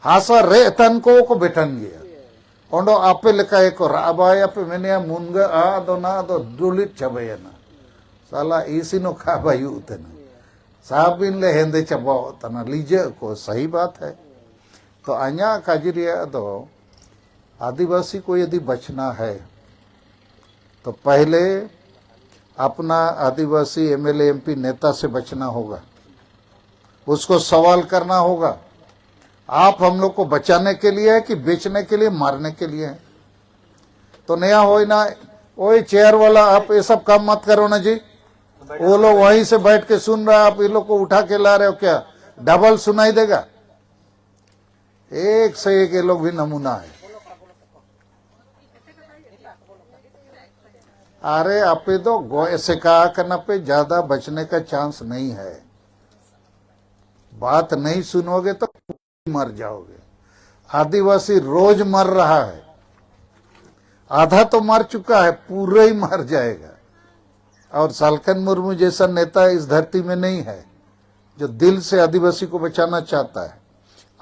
ᱦᱟᱥᱟ ᱨᱮᱡ ᱛᱟᱱ ᱠᱚ ᱠᱚ ᱵᱮᱴᱟᱱ ᱜᱮᱭᱟ᱾ ᱚᱸᱰᱮ ᱟᱯᱮ ᱞᱮᱠᱟ ᱜᱮᱠᱚ ᱨᱟᱜ ᱵᱟᱲᱟᱭᱟ, ᱯᱮ ᱢᱮᱱᱮᱭᱟ ᱢᱩᱱᱜᱟᱹ ᱟᱫᱚ ᱱᱟ ᱟᱫᱚ ᱰᱩᱞᱤᱫ ᱪᱟᱵᱟᱭᱮᱱᱟ᱾ ᱥᱟᱞᱟ ᱤᱥᱤᱱ ᱚᱠᱟ ᱵᱟᱭᱩ ᱩᱛᱟᱹᱱᱟ᱾ ᱥᱟᱵᱤᱱ ᱞᱮ ᱦᱮᱸᱫᱮ ᱪᱟᱵᱟᱣ ᱛᱟᱱᱟ, ᱞᱤᱡᱟᱹ ᱠᱚ, ᱥᱟᱦᱤ ᱵᱟᱛ ᱦᱮ᱾ ᱛᱚ ᱟᱧᱟ ᱠᱟᱡᱤ ᱨᱮᱭᱟᱜ ᱫᱚ, आदिवासी को यदि बचना है, तो पहले अपना आदिवासी एमएलए एमपी नेता से बचना होगा, उसको सवाल करना होगा, आप हम लोग को बचाने के लिए है कि बेचने के लिए, मारने के लिए है? तो नया हो ना, ओए चेयर वाला, आप ये सब काम मत करो ना जी। वो लोग वहीं से बैठ के सुन रहा है, आप ये लोग को उठा के ला रहे हो क्या? डबल सुनाई देगा। एक से एक ये लोग भी नमूना है। अरे, आप तो गो ऐसे कहा करना पे ज्यादा बचने का चांस नहीं है। बात नहीं सुनोगे तो मर जाओगे। आदिवासी रोज मर रहा है। आधा तो मर चुका है, पूरा ही मर जाएगा। और सालकन मुर्मू जैसा नेता इस धरती में नहीं है जो दिल से आदिवासी को बचाना चाहता है।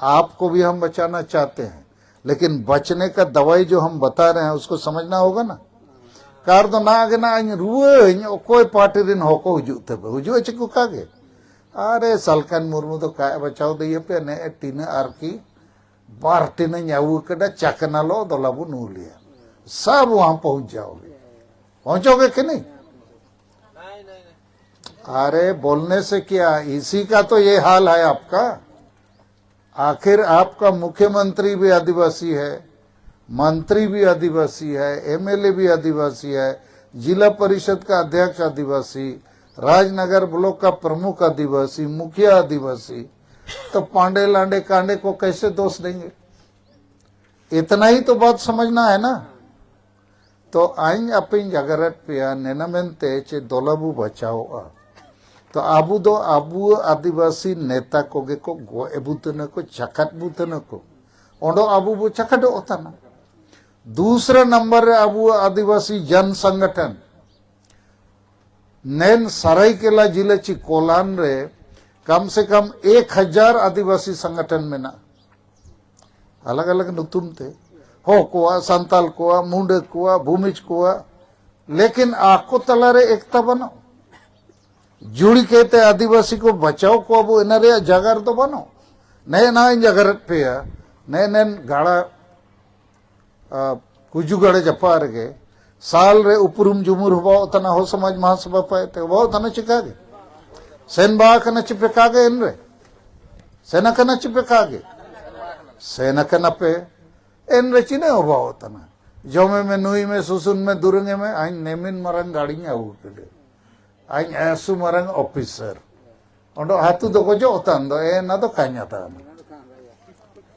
आपको भी हम बचाना चाहते हैं, लेकिन बचने का दवाई जो हम बता रहे हैं, उसको समझना होगा ना। कार ᱫᱚ ᱱᱟᱜ ᱜᱮ ᱱᱟᱜ ᱤᱧ ᱨᱩᱣᱟᱹᱧ, ᱚᱠᱚᱭ ᱯᱟᱨᱴᱤ ᱨᱮᱱ ᱦᱚᱸᱠᱚ ᱦᱤᱡᱩᱜ ᱛᱮ ᱦᱤᱡᱩᱜᱼᱟ ᱪᱮᱫ ᱠᱚ ᱠᱟᱜᱮ᱾ ᱟᱨᱮ ᱥᱟᱞᱠᱟᱱ ᱢᱩᱨᱢᱩ ᱫᱚ ᱠᱟᱜ ᱵᱟᱪᱷᱟᱣ ᱫᱮᱭᱟᱯᱮ ᱱᱮ ᱴᱤᱱᱟᱹ ᱟᱨᱠᱤ ᱵᱟᱨ ᱴᱤᱱᱟᱹᱧ ᱟᱹᱜᱩ ᱠᱮᱫᱟ, ᱪᱟᱠᱱᱟ ᱞᱚ ᱫᱚᱞᱟ ᱵᱚ ᱱᱩ ᱞᱮᱭᱟ, ᱥᱟᱵ ᱣᱟᱦᱟᱸ ᱯᱚᱦᱩᱸᱪ ᱡᱟᱣᱜᱮ᱾ ᱯᱚᱦᱩᱸᱪᱚᱜᱮ ᱠᱤ ᱱᱤ? अरे बोलने से क्या, इसी का तो ये हाल है आपका। आखिर आपका मुख्यमंत्री भी आदिवासी है, मंत्री भी आदिवासी है, एमएलए भी आदिवासी है, जिला परिषद का अध्यक्ष आदिवासी, राजनगर ब्लॉक का प्रमुख आदिवासी, मुखिया आदिवासी, तो पांडे लांडे कांडे को कैसे दोष देंगे? इतना ही तो बात समझना है ना। ᱛᱚ ᱟᱹᱧ ᱟᱯᱮᱧ ᱡᱟᱜᱟᱨᱟᱫ ᱯᱮᱭᱟ ᱱᱮᱱᱟ ᱢᱮᱱᱛᱮ ᱪᱮ ᱫᱚᱞᱟ ᱵᱚ ᱵᱟᱪᱷᱟᱣᱚᱜᱼᱟ᱾ ᱛᱚ ᱟᱵᱚ ᱫᱚ ᱟᱵᱚ ᱟᱹᱫᱤᱵᱟᱹᱥᱤ ᱱᱮᱛᱟ ᱠᱚᱜᱮ ᱠᱚ ᱜᱚᱡ ᱮ ᱵᱩᱛᱟᱹᱱᱟ ᱠᱚ, ᱪᱟᱠᱷᱟᱛ ᱵᱩᱛᱟᱹᱱᱟ ᱠᱚ᱾ ᱚᱸᱰᱚ ᱟᱵᱚ ᱵᱚ ᱪᱟᱠᱷᱟᱴᱚᱜ ᱛᱟᱱᱟ᱾ ᱫᱩᱥᱨᱟ ᱱᱟᱢᱵᱟᱨ ᱨᱮ ᱟᱵᱚᱣᱟᱜ ᱟᱹᱫᱤᱵᱟᱹᱥᱤ ᱡᱚᱱ ᱥᱚᱝᱜᱚᱴᱷᱚᱱ ᱱᱮᱱ ᱥᱟᱨᱟᱭᱠᱮᱞᱟ ᱡᱤᱞᱟᱹ ᱪᱤ ᱠᱚᱞᱟᱱ ᱨᱮ ᱠᱟᱢ ᱥᱮ ᱠᱟᱢ ᱮᱠ ᱦᱟᱡᱟᱨ ᱟᱹᱫᱤᱵᱟᱹᱥᱤ ᱥᱚᱝᱜᱚᱴᱷᱚᱱ ᱢᱮᱱᱟᱜᱼᱟ᱾ ᱟᱞᱟᱜᱽ ᱟᱞᱟᱜᱽ ᱧᱩᱛᱩᱢ ᱛᱮ, ᱦᱚ ᱠᱚᱣᱟᱜ, ᱥᱟᱱᱛᱟᱞ ᱠᱚᱣᱟᱜ, ᱢᱩᱸᱰᱟᱹ ᱠᱚᱣᱟᱜ, ᱵᱷᱩᱢᱤᱡᱽ ᱠᱚᱣᱟᱜ, ᱞᱮᱠᱤᱱ ᱟᱠᱚ ᱛᱟᱞᱟᱨᱮ ᱮᱠᱛᱟ ᱵᱟᱹᱱᱩᱜ᱾ ᱡᱩᱲᱤ ᱠᱟᱛᱮ ᱟᱹᱫᱤᱵᱟᱹᱥᱤ ᱠᱚ ᱵᱟᱪᱟᱣ ᱠᱚᱣᱟ ᱵᱚ, ᱮᱱᱟ ᱨᱮᱭᱟᱜ ᱡᱟᱜᱟᱨ ᱫᱚ ᱵᱟᱹᱱᱩᱜ᱾ ᱱᱮ ᱱᱟ ᱤᱧ ᱡᱟᱜᱟᱨᱮᱫ ᱯᱮᱭᱟ, ᱱᱮ ᱱᱮᱱ ᱜᱟᱲᱟ, ᱟ, ᱠᱩᱡᱩ ᱜᱟᱲᱟ ᱡᱟᱯᱟᱜ ᱨᱮᱜᱮ ᱥᱟᱞ ᱨᱮ ᱩᱯᱨᱩᱢ ᱡᱩᱢᱩᱨ ᱦᱚᱵᱟᱣ ᱛᱟᱱᱟ ᱦᱚ ᱥᱚᱢᱟᱡᱽ ᱢᱟᱦᱟᱥᱚᱵᱷᱟ ᱯᱟᱭ ᱛᱮ ᱦᱚᱵᱟᱣ ᱛᱟᱱᱟ ᱪᱤᱠᱟ ᱜᱮ? ᱥᱮᱱ ᱵᱟ ᱠᱟᱱᱟ ᱪᱤᱯᱮ ᱠᱟᱜᱮ ᱮᱱᱨᱮ? ᱥᱮᱱ ᱟᱠᱟᱱᱟ ᱪᱤᱯᱮ ᱠᱟᱜᱮ? ᱥᱮᱱ ᱟᱠᱟᱱᱟ ᱯᱮ᱾ ᱮᱱᱨᱮ ᱪᱤᱱᱟᱹ ᱦᱚᱵᱟᱣ ᱛᱟᱱᱟ᱾ ᱡᱚᱢᱮ ᱢᱮ, ᱱᱩᱭ ᱢᱮ, ᱥᱩᱥᱩᱱ ᱢᱮ, ᱫᱩᱨᱟᱹᱝ ᱮ ᱢᱮ, ᱟᱧ ᱱᱮᱢᱤᱱ ᱢᱟᱨᱟᱝ ᱜᱟᱲᱤᱧ ᱟᱹᱜᱩ ᱠᱮᱫᱮ᱾ ᱟᱧ ᱟᱹᱥᱩ ᱢᱟᱨᱟᱝ ᱚᱯᱷᱤᱥᱟᱨ᱾ ᱚᱸᱰᱮ ᱦᱟᱹᱛᱩ ᱫᱚ ᱜᱚᱡᱚᱜ ᱛᱟᱢ ᱫᱚ, ᱮ, ᱚᱱᱟ ᱫᱚ ᱠᱟᱧᱟ ᱛᱟᱢ᱾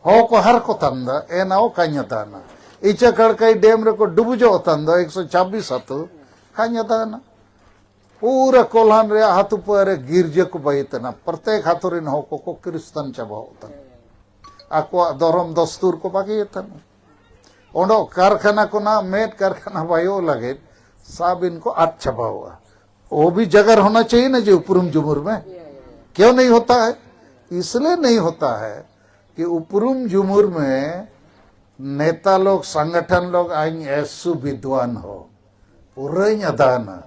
ᱦᱚᱸ ᱠᱚ ᱦᱟᱨ ᱠᱚ ᱛᱟᱱ ᱫᱟ, ᱮᱱᱟᱣ ᱠᱟᱧᱟ ᱛᱟᱱᱟ᱾ ᱤᱪᱟ ᱠᱟᱲᱠᱟᱭ ᱰᱮᱢ ᱨᱮᱠᱚ ᱰᱩᱵᱩᱡᱚᱜ ᱛᱟᱱ ᱫᱚ, ᱮᱠᱥᱚ ᱪᱷᱟᱵᱵᱤᱥ ᱟᱹᱛᱩ ᱠᱟᱧᱟ ᱛᱟᱱᱟ᱾ ᱯᱩᱨᱟᱹ ᱠᱚᱞᱦᱟᱱ ᱨᱮᱭᱟᱜ ᱦᱟᱹᱛᱩ ᱯᱟᱹᱨᱮ ᱜᱤᱨᱡᱟᱹ ᱠᱚ ᱵᱟᱹᱭᱤ ᱛᱟᱱᱟ᱾ ᱯᱨᱚᱛᱮᱠ ᱦᱟᱹᱛᱩ ᱨᱮᱱ ᱦᱚᱲ ᱠᱚᱠᱚ ᱠᱨᱤᱥᱛᱟᱱ ᱪᱟᱵᱟᱣ ᱛᱟᱱᱟ᱾ ᱟᱠᱚᱣᱟᱜ ᱫᱷᱚᱨᱚᱢ ᱫᱚᱥᱛᱩᱨ ᱠᱚ ᱵᱟᱹᱜᱤᱭᱮᱫ ᱛᱟᱱᱟ᱾ ᱚᱸᱰᱮ ᱠᱟᱨᱠᱷᱟᱱᱟ ᱠᱷᱚᱱᱟᱜ ᱢᱮᱫ ᱠᱟᱨᱠᱷᱟᱱᱟ ᱵᱟᱭᱚᱜ ᱞᱟᱹᱜᱤᱫ ᱥᱟᱵᱤᱱ ᱠᱚ ᱟᱫ ᱪᱟᱵᱟᱣᱟ᱾ वो भी जगह होना चाहिए ना, जो उपरुम जुमुर में क्यों नहीं होता है? इसलिए नहीं होता है कि उपरुम जुमुर में नेता लोग, संगठन लोग, आइन ऐसु विद्वान हो, ᱯᱩᱨᱟᱹᱧ ᱟᱫᱟᱱᱟ᱾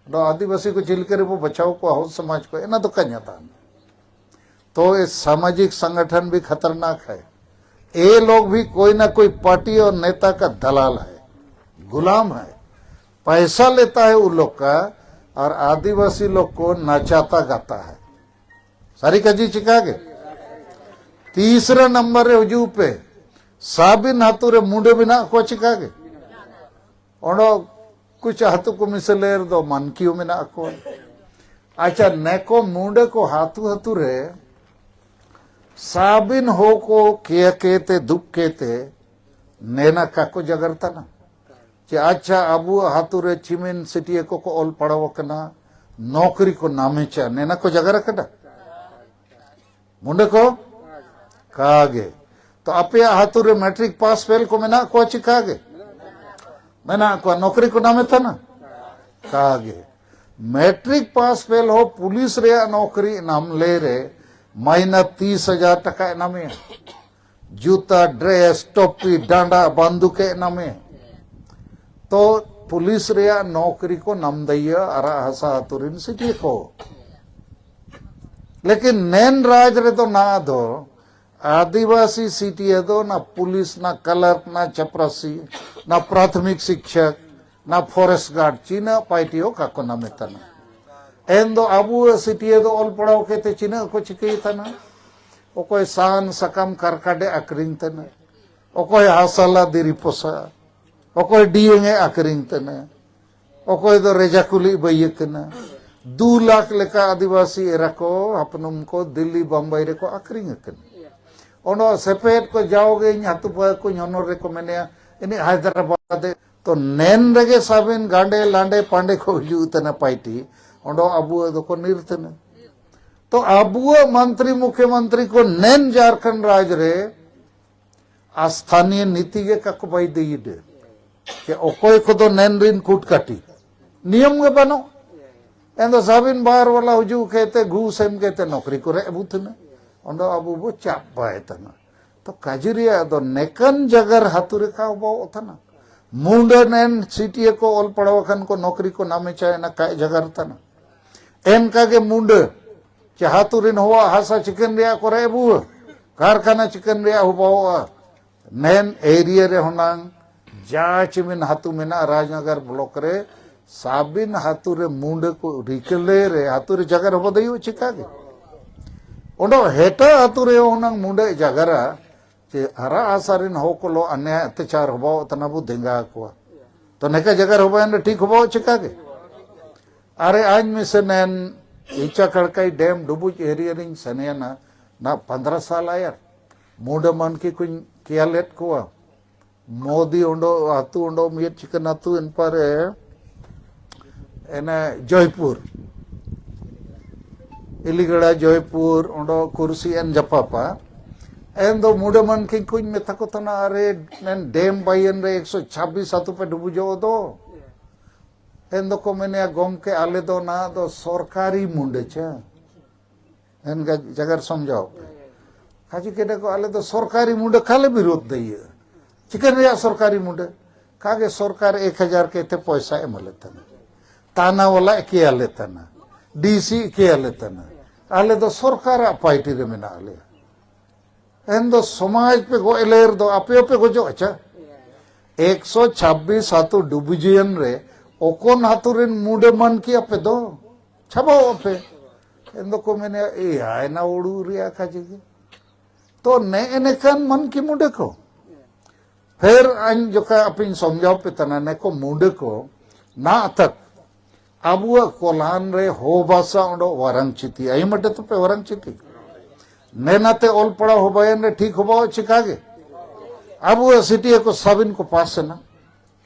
ᱟᱫᱚ ᱟᱹᱫᱤᱵᱟᱹᱥᱤ ᱠᱚ ᱪᱮᱫ ᱞᱮᱠᱟ ᱨᱮᱵᱚ ᱵᱟᱪᱷᱟᱣ ᱠᱚᱣᱟ, ᱦᱚᱲ ᱥᱚᱢᱟᱡᱽ ᱠᱚ, ᱮᱱᱟ ᱫᱚ ᱠᱟᱧ ᱟᱫᱟᱱᱟ᱾ तो ये सामाजिक संगठन भी खतरनाक है। ये लोग भी कोई ना कोई पार्टी और नेता का दलाल है, गुलाम है। पैसा लेता है उन लोग का और आदिवासी लोग को नचाता गाता है। ᱥᱟᱹᱨᱤ ᱠᱟᱡᱤ ᱪᱤᱠᱟ ᱜᱮ? ᱛᱤᱥᱨᱟ ᱱᱟᱢᱵᱟᱨ ᱨᱮ ᱦᱤᱡᱩᱜ ᱯᱮ᱾ ᱥᱟᱵᱤᱱ ᱦᱟᱹᱛᱩ ᱨᱮ ᱢᱩᱸᱰᱟᱹ ᱢᱮᱱᱟᱜ ᱠᱚᱣᱟ ᱪᱤᱠᱟ ᱜᱮ? ᱚᱸᱰᱮ ᱠᱩᱪ ᱦᱟᱹᱛᱩ ᱠᱚ ᱢᱤᱥᱟᱹᱞᱮᱨ ᱫᱚ ᱢᱟᱱᱠᱤᱭᱩ ᱢᱮᱱᱟᱜ ᱠᱚᱣᱟ᱾ ᱟᱪᱪᱷᱟ, ᱱᱮᱠᱚ ᱢᱩᱸᱰᱟᱹ ᱠᱚ ᱦᱟᱹᱛᱩ ᱦᱟᱹᱛᱩ ᱨᱮ ᱥᱟᱵᱤᱱ ᱦᱚ ᱠᱚ ᱠᱮᱭᱟ ᱠᱮᱛᱮ ᱫᱩᱠ ᱠᱮᱛᱮ ᱱᱮᱱᱟ ᱠᱟᱠᱚ ᱡᱟᱜᱟᱨ ᱛᱟᱱᱟ᱾ ᱪᱮ ᱟᱪᱪᱷᱟ, ᱟᱵᱚ ᱦᱟᱹᱛᱩ ᱨᱮ ᱪᱤᱢᱤᱱ ᱥᱤᱴᱤᱭᱟᱹ ᱠᱚᱠᱚ ᱚᱞ ᱯᱟᱲᱦᱟᱣ ᱟᱠᱟᱱᱟ, ᱱᱚᱠᱨᱤ ᱠᱚ ᱱᱟᱢᱮ ᱪᱟ, ᱱᱮᱱᱟ ᱠᱚ ᱡᱟᱜᱟᱨ ᱟᱠᱟᱫᱟ? ᱢᱩᱸᱰᱟᱹ ᱠᱚ ᱠᱟᱜᱮ᱾ ᱛᱚ ᱟᱯᱮᱭᱟᱜ ᱦᱟᱹᱛᱩ ᱨᱮ ᱢᱮᱴᱨᱤᱠ ᱯᱟᱥ ᱯᱷᱮᱞ ᱠᱚ ᱢᱮᱱᱟᱜ ᱠᱚᱣᱟ ᱪᱤᱠᱟ ᱜᱮ? ᱢᱮᱱᱟᱜ ᱠᱚᱣᱟ᱾ ᱱᱚᱠᱨᱤ ᱠᱚ ᱱᱟᱢᱮ ᱛᱟᱱᱟ? ᱠᱟᱜᱮ᱾ ᱢᱮᱴᱨᱤᱠ ᱯᱟᱥ ᱯᱷᱮᱞ ᱦᱚᱸ ᱯᱩᱞᱤᱥ ᱨᱮᱭᱟᱜ ᱱᱚᱠᱨᱤ ᱱᱟᱢᱞᱮ ᱨᱮ ᱢᱟᱭᱱᱟ ᱛᱤᱥ ᱦᱟᱡᱟᱨ ᱴᱟᱠᱟ ᱮ ᱱᱟᱢᱮᱭᱟ᱾ ᱡᱩᱛᱟ, ᱰᱨᱮᱥ, ᱴᱚᱯᱤ, ᱰᱟᱸᱰᱟ, ᱵᱟᱱᱫᱩᱠ ᱮ ᱱᱟᱢᱮ᱾ ᱛᱚ ᱯᱩᱞᱤᱥ ᱨᱮᱭᱟᱜ ᱱᱚᱠᱨᱤ ᱠᱚ ᱱᱟᱢᱫᱟᱹᱭᱟ ᱟᱨᱟᱜ ᱦᱟᱥᱟ ᱟᱹᱛᱩ ᱨᱮᱱ ᱥᱤᱴᱤᱭᱟᱹ ᱠᱚ᱾ ᱞᱮᱠᱤᱱ ᱱᱮᱱ ᱨᱟᱡᱽ ᱨᱮᱫᱚ ᱱᱟ ᱫᱚ ᱟᱹᱫᱤᱵᱟᱹᱥᱤ ᱥᱤᱴᱤᱭᱟᱹ ᱫᱚ ᱱᱟ ᱯᱩᱞᱤᱥ, ᱱᱟ ᱠᱞᱟᱨᱠ, ᱱᱟ ᱪᱟᱯᱨᱟᱥᱤ, ᱱᱟ ᱯᱨᱟᱛᱷᱚᱢᱤᱠ ᱥᱤᱠᱪᱷᱚᱠ, ᱱᱟ ᱯᱷᱚᱨᱮᱥᱴ ᱜᱟᱨᱰ, ᱪᱤᱱᱟᱹ ᱯᱟᱭᱴᱤ ᱦᱚᱸ ᱠᱟᱠᱚ ᱱᱟᱢᱮ ᱛᱟᱱᱟ᱾ ᱮᱱ ᱫᱚ ᱟᱵᱚ ᱥᱤᱴᱤᱭᱟᱹ ᱫᱚ ᱚᱞ ᱯᱟᱲᱦᱟᱣ ᱠᱟᱛᱮ ᱪᱤᱱᱟᱹ ᱠᱚ ᱪᱤᱠᱟᱹᱭ ᱛᱟᱱᱟ? ᱚᱠᱚᱭ ᱥᱟᱦᱟᱱ ᱥᱟᱠᱟᱢ ᱠᱟᱨᱠᱟᱰᱮ ᱟᱠᱷᱨᱤᱧ ᱛᱟᱱᱟ, ᱚᱠᱚᱭ ᱦᱟᱥᱟᱞᱟ ᱫᱤᱨᱤ ᱯᱚᱥᱟ, ᱚᱠᱚᱭ ᱰᱤᱭᱟᱹᱝ ᱮ ᱟᱠᱷᱨᱤᱧ ᱛᱟᱱᱟ, ᱚᱠᱚᱭ ᱫᱚ ᱨᱮᱡᱟ ᱠᱩᱞᱤ ᱵᱟᱹᱭ ᱠᱟᱱᱟ᱾ ᱫᱩ ᱞᱟᱠᱷ ᱞᱮᱠᱟ ᱟᱹᱫᱤᱵᱟᱹᱥᱤ ᱮᱨᱟ ᱠᱚ, ᱦᱟᱯᱱᱩᱢ ᱠᱚ ᱫᱤᱞᱞᱤ ᱵᱚᱢᱵᱟᱭ ᱨᱮᱠᱚ ᱟᱠᱷᱨᱤᱧ ᱟᱠᱟᱱᱟ᱾ ᱚᱱᱟ ᱥᱮᱯᱮᱫ ᱠᱚ ᱡᱟᱣᱜᱮ ᱤᱧ ᱟᱹᱛᱩ ᱯᱟᱹ ᱠᱚᱧ ᱦᱚᱱᱚᱨ ᱨᱮᱠᱚ ᱢᱮᱱᱮᱜᱼᱟ, ᱤᱱᱤᱡ ᱦᱟᱭᱫᱨᱟᱵᱟᱫ ᱮ᱾ ᱛᱚ ᱱᱮᱱ ᱨᱮᱜᱮ ᱥᱟᱵᱤᱱ ᱜᱟᱸᱰᱮ ᱞᱟᱸᱰᱮ ᱯᱟᱸᱰᱮ ᱠᱚ ᱦᱤᱡᱩᱜ ᱛᱟᱦᱮᱱᱟ ᱯᱟᱭᱴᱤ, ᱚᱸᱰᱮ ᱟᱵᱚ ᱫᱚᱠᱚ ᱱᱤᱨ ᱛᱟᱦᱮᱱᱟ᱾ ᱛᱚ ᱟᱵᱚᱣᱟᱜ ᱢᱚᱱᱛᱨᱤ ᱢᱩᱠᱷᱭᱚᱢᱚᱱᱛᱨᱤ ᱠᱚ ᱱᱮᱱ ᱡᱷᱟᱨᱠᱷᱚᱸᱰ ᱨᱟᱡᱽ ᱨᱮ ᱟᱨ ᱥᱛᱷᱟᱱᱤᱭᱚ ᱱᱤᱛᱤ ᱜᱮ ᱠᱟᱠᱚ ᱵᱟᱭ ᱫᱟᱹᱭᱤᱰ᱾ ᱪᱮ ᱚᱠᱚᱭ ᱠᱚᱫᱚ ᱱᱮᱱ ᱨᱤᱱ ᱠᱩᱴᱠᱟᱴᱤ ᱱᱤᱭᱚᱢ ᱜᱮ ᱵᱟᱹᱱᱩᱜ᱾ ᱮᱱᱫᱚ ᱥᱟᱵᱤᱱ ᱵᱟᱨ ᱣᱟᱞᱟ ᱦᱩᱡᱩᱜ ᱠᱷᱮᱛᱮ ᱜᱷᱩᱥ ᱮᱢ ᱠᱮᱛᱮ ᱱᱚᱠᱨᱤ ᱠᱚᱨᱮ ᱟᱹᱵᱩ ᱛᱟᱦᱮᱱᱟ᱾ ᱚᱸᱰᱮ ᱟᱵᱚ ᱵᱚ ᱪᱟᱯ ᱵᱟᱭ ᱛᱟᱦᱮᱱᱟ᱾ ᱛᱚ ᱠᱟᱡᱤ ᱨᱮᱭᱟᱜ ᱫᱚ ᱱᱮᱠᱟᱱ ᱡᱟᱜᱟᱨ ᱦᱟᱹᱛᱩ ᱨᱮᱠᱷᱟ ᱵᱟᱣ ᱛᱟᱦᱮᱱᱟ᱾ ᱢᱩᱸᱰᱟᱹ ᱱᱮᱱ ᱥᱤᱴᱤᱭᱟᱹ ᱠᱚ ᱚᱞ ᱯᱟᱲᱦᱟᱣ ᱟᱠᱟᱱ ᱠᱚ ᱱᱚᱠᱨᱤ ᱠᱚ ᱱᱟᱢᱮ ᱪᱟᱭᱱᱟ ᱠᱟᱭ ᱡᱟᱜᱟᱨ ᱛᱟᱦᱮᱱᱟ᱾ ᱮᱱᱠᱟ ᱜᱮ ᱢᱩᱸᱰᱟᱹ ᱪᱮ ᱦᱟᱹᱛᱩ ᱨᱤᱱ ᱦᱚᱣᱟᱜ ᱦᱟᱥᱟ ᱪᱤᱠᱟᱹᱱ ᱨᱮᱭᱟᱜ ᱠᱚᱨᱮ ᱟᱹᱵᱩ ᱠᱟᱨᱠᱷᱟᱱᱟ ᱪᱤᱠᱟᱹᱱ ᱨᱮᱭᱟᱜ ᱦᱚᱵᱟᱣᱚᱜᱼᱟ᱾ ᱱᱮᱱ ᱮᱨᱤᱭᱟ ᱨᱮ ᱦᱚᱱᱟᱝ ᱡᱟ ᱪᱤᱢᱤᱱ ᱦᱟᱹᱛᱩ ᱢᱮᱱᱟᱜᱼᱟ ᱨᱟᱡᱽᱱᱚᱜᱚᱨ ᱵᱞᱚᱠ ᱨᱮ, ᱥᱟᱵᱤᱱ ᱦᱟᱹᱛᱩ ᱨᱮ ᱢᱩᱸᱰᱟᱹ ᱠᱚ ᱨᱤᱠᱟᱹᱞᱮ ᱨᱮ ᱦᱟᱹᱛᱩ ᱨᱮ ᱡᱟᱜᱟ ᱨᱮ ᱦᱚᱵᱚ ᱫᱟᱹᱭᱩᱜ ᱪᱤᱠᱟ ᱜᱮ᱾ ᱚᱸᱰᱮ ᱦᱮᱴᱟ ᱦᱟᱹᱛᱩ ᱨᱮ ᱦᱚᱱᱟᱝ ᱢᱩᱸᱰᱟᱹ ᱡᱟᱜᱟ ᱨᱟ ᱪᱮ ᱦᱟᱨᱟ ᱟᱥᱟ ᱨᱤᱱ ᱦᱚ ᱠᱚᱞᱚ ᱟᱱᱮ ᱚᱛᱛᱟᱪᱟᱨ ᱦᱚᱵᱟᱣᱚᱜ ᱛᱟᱱᱟ ᱵᱚ ᱫᱮᱸᱜᱟ ᱠᱚᱣᱟ᱾ ᱛᱚ ᱱᱮᱠᱟ ᱡᱟᱜᱟ ᱨᱮ ᱦᱚᱵᱟᱭᱮᱱ ᱨᱮ ᱴᱷᱤᱠ ᱦᱚᱵᱟᱣᱚᱜ ᱪᱤᱠᱟ ᱜᱮ᱾ ᱟᱨᱮ ᱟᱧ ᱢᱤᱥᱮ ᱱᱮᱱ ᱤᱪᱟ ᱠᱟᱲᱠᱟᱭ ᱰᱮᱢ ᱰᱩᱵᱩᱡ ᱮᱨᱤᱭᱟ ᱨᱤᱧ ᱥᱮᱱᱮᱱᱟ ᱱᱟ ᱯᱚᱱᱫᱽᱨᱟ ᱥᱟᱞ ᱟᱭᱟᱨ ᱢᱩᱸᱰᱟᱹ ᱢᱟᱱᱠᱤ ᱠᱚᱧ ᱠᱮᱭᱟᱞᱮᱫ ᱠᱚᱣᱟ᱾ ᱢᱳᱫᱤ ᱚᱸᱰᱚ ᱟᱹᱛᱩ ᱚᱸᱰᱚ ᱢᱤᱫ ᱪᱤᱠᱟᱹᱱ ᱟᱹᱛᱩ ᱮᱱᱯᱟᱨᱮ ᱮᱱᱮ ᱡᱚᱭᱯᱩᱨ, ᱤᱞᱤᱜᱟᱲᱟ ᱡᱚᱭᱯᱩᱨ ᱚᱸᱰᱚ ᱠᱩᱨᱥᱤ ᱮᱱ ᱡᱟᱯᱟᱯᱟ᱾ ᱮᱱ ᱫᱚ ᱢᱩᱸᱰᱟᱹ ᱢᱟᱱᱠᱤ ᱠᱚᱧ ᱢᱮᱛᱟ ᱠᱚ ᱛᱟᱦᱮᱱᱟ, "ᱟᱨᱮ ᱱᱮᱱ ᱰᱮᱢ ᱵᱟᱭᱮᱱ ᱨᱮ ᱮᱠᱥᱚ ᱪᱷᱟᱵᱵᱤᱥ ᱟᱹᱛᱩ ᱯᱮ ᱰᱩᱵᱩᱡᱚᱜ ᱫᱚ?" ᱮᱱ ᱫᱚᱠᱚ ᱢᱮᱱᱮᱜᱼᱟ, "ᱜᱚᱢᱠᱮ, ᱟᱞᱮ ᱫᱚ ᱱᱟ ᱫᱚ ᱥᱚᱨᱠᱟᱨᱤ ᱢᱩᱸᱰᱟᱹ ᱪᱮ?" ᱮᱱ ᱜᱟ-, ᱡᱟᱜᱟᱨ ᱥᱚᱢᱡᱷᱟᱣ ᱯᱮ᱾ ᱠᱟᱡᱮ ᱠᱮᱫᱟ ᱠᱚ, "ᱟᱞᱮ ᱫᱚ ᱥᱚᱨᱠᱟᱨᱤ ᱢᱩᱸᱰᱟᱹ ᱠᱟᱞᱮ ᱵᱤᱨᱳᱫᱷ ᱫᱟᱹᱭᱟᱹ᱾ ᱪᱤᱠᱟᱹ ᱨᱮᱭᱟᱜ ᱥᱚᱨᱠᱟᱨᱤ ᱢᱩᱸᱰᱟᱹ? ᱠᱟᱜᱮ ᱥᱚᱨᱠᱟᱨ ᱮᱠ ᱦᱟᱡᱟᱨ ᱠᱮᱛᱮ ᱯᱚᱭᱥᱟ ᱮᱢᱟᱞᱮ ᱛᱟᱦᱮᱱᱟ᱾ ᱛᱟᱱᱟ ᱣᱟᱞᱟ ᱮᱠᱮᱭᱟᱞᱮ ᱛᱟᱦᱮᱱᱟ᱾ ᱰᱤ ᱥᱤ ᱮᱠᱮᱭᱟᱞᱮ ᱛᱟᱦᱮᱱᱟ᱾ ᱟᱞᱮ ᱫᱚ ᱥᱚᱨᱠᱟᱨᱟᱜ ᱯᱟᱭᱴᱤ ᱨᱮ ᱢᱮᱱᱟᱜ ᱞᱮᱭᱟ᱾ ᱮᱱ ᱫᱚ ᱥᱚᱢᱟᱡᱽ ᱯᱮ ᱜᱚᱡ ᱞᱮᱨ ᱫᱚ ᱟᱯᱮ ᱦᱚᱸᱯᱮ ᱜᱚᱡᱚᱜ ᱟᱪᱪᱷᱟ?" ᱮᱠᱥᱚ ᱪᱷᱟᱵᱵᱤᱥ ᱟᱹᱛᱩ ᱰᱩᱵᱩᱡᱤᱭᱮᱱ ᱨᱮ ᱚᱠᱚᱱ ᱟᱹᱛᱩ ᱨᱮᱱ ᱢᱩᱸᱰᱟᱹ ᱢᱟᱱᱠᱤ ᱟᱯᱮ ᱫᱚ? ᱪᱷᱟᱵᱟᱣ ᱟᱯᱮ᱾ ᱮᱱ ᱫᱚᱠᱚ ᱢᱮᱱᱮ, "ᱮᱭᱟᱭ ᱱᱟ ᱩᱲᱩ ᱨᱮᱭᱟᱜ ᱠᱟᱡᱮ ᱜᱮ᱾" ᱛᱚ ᱱᱮ ᱮᱱᱮᱠᱟᱱ ᱢᱟᱱᱠᱤ ᱢᱩᱸᱰᱟᱹ ᱠᱚ᱾ ᱯᱷᱮᱨ ᱟᱧ ᱡᱚᱠᱷᱟ ᱟᱯᱮᱧ ᱥᱚᱢᱡᱷᱟᱣ ᱯᱮ ᱛᱟᱦᱮᱱᱟ, ᱱᱮᱠᱚ ᱢᱩᱸᱰᱟᱹ ᱠᱚ ᱱᱟ ᱛᱟᱠ ᱟᱵᱚᱣᱟᱜ ᱠᱚᱞᱟᱱ ᱨᱮ ᱦᱚ ᱵᱷᱟᱥᱟ ᱚᱸᱰᱚ ᱣᱟᱨᱟᱝ ᱪᱤᱛᱤ, ᱟᱭᱢᱟᱴᱮ ᱛᱚᱯᱮ ᱣᱟᱨᱟᱝ ᱪᱤᱛᱤ᱾ ᱱᱮᱱᱟᱛᱮ ᱚᱞ ᱯᱟᱲᱦᱟᱣ ᱦᱚᱵᱟᱭᱮᱱ ᱨᱮ ᱴᱷᱤᱠ ᱦᱚᱵᱟᱣ ᱪᱤᱠᱟᱜᱮ᱾ ᱟᱵᱚᱣᱟᱜ ᱥᱤᱴᱤ ᱠᱚ ᱥᱟᱵᱤᱱ ᱠᱚ ᱯᱟᱥ ᱮᱱᱟ,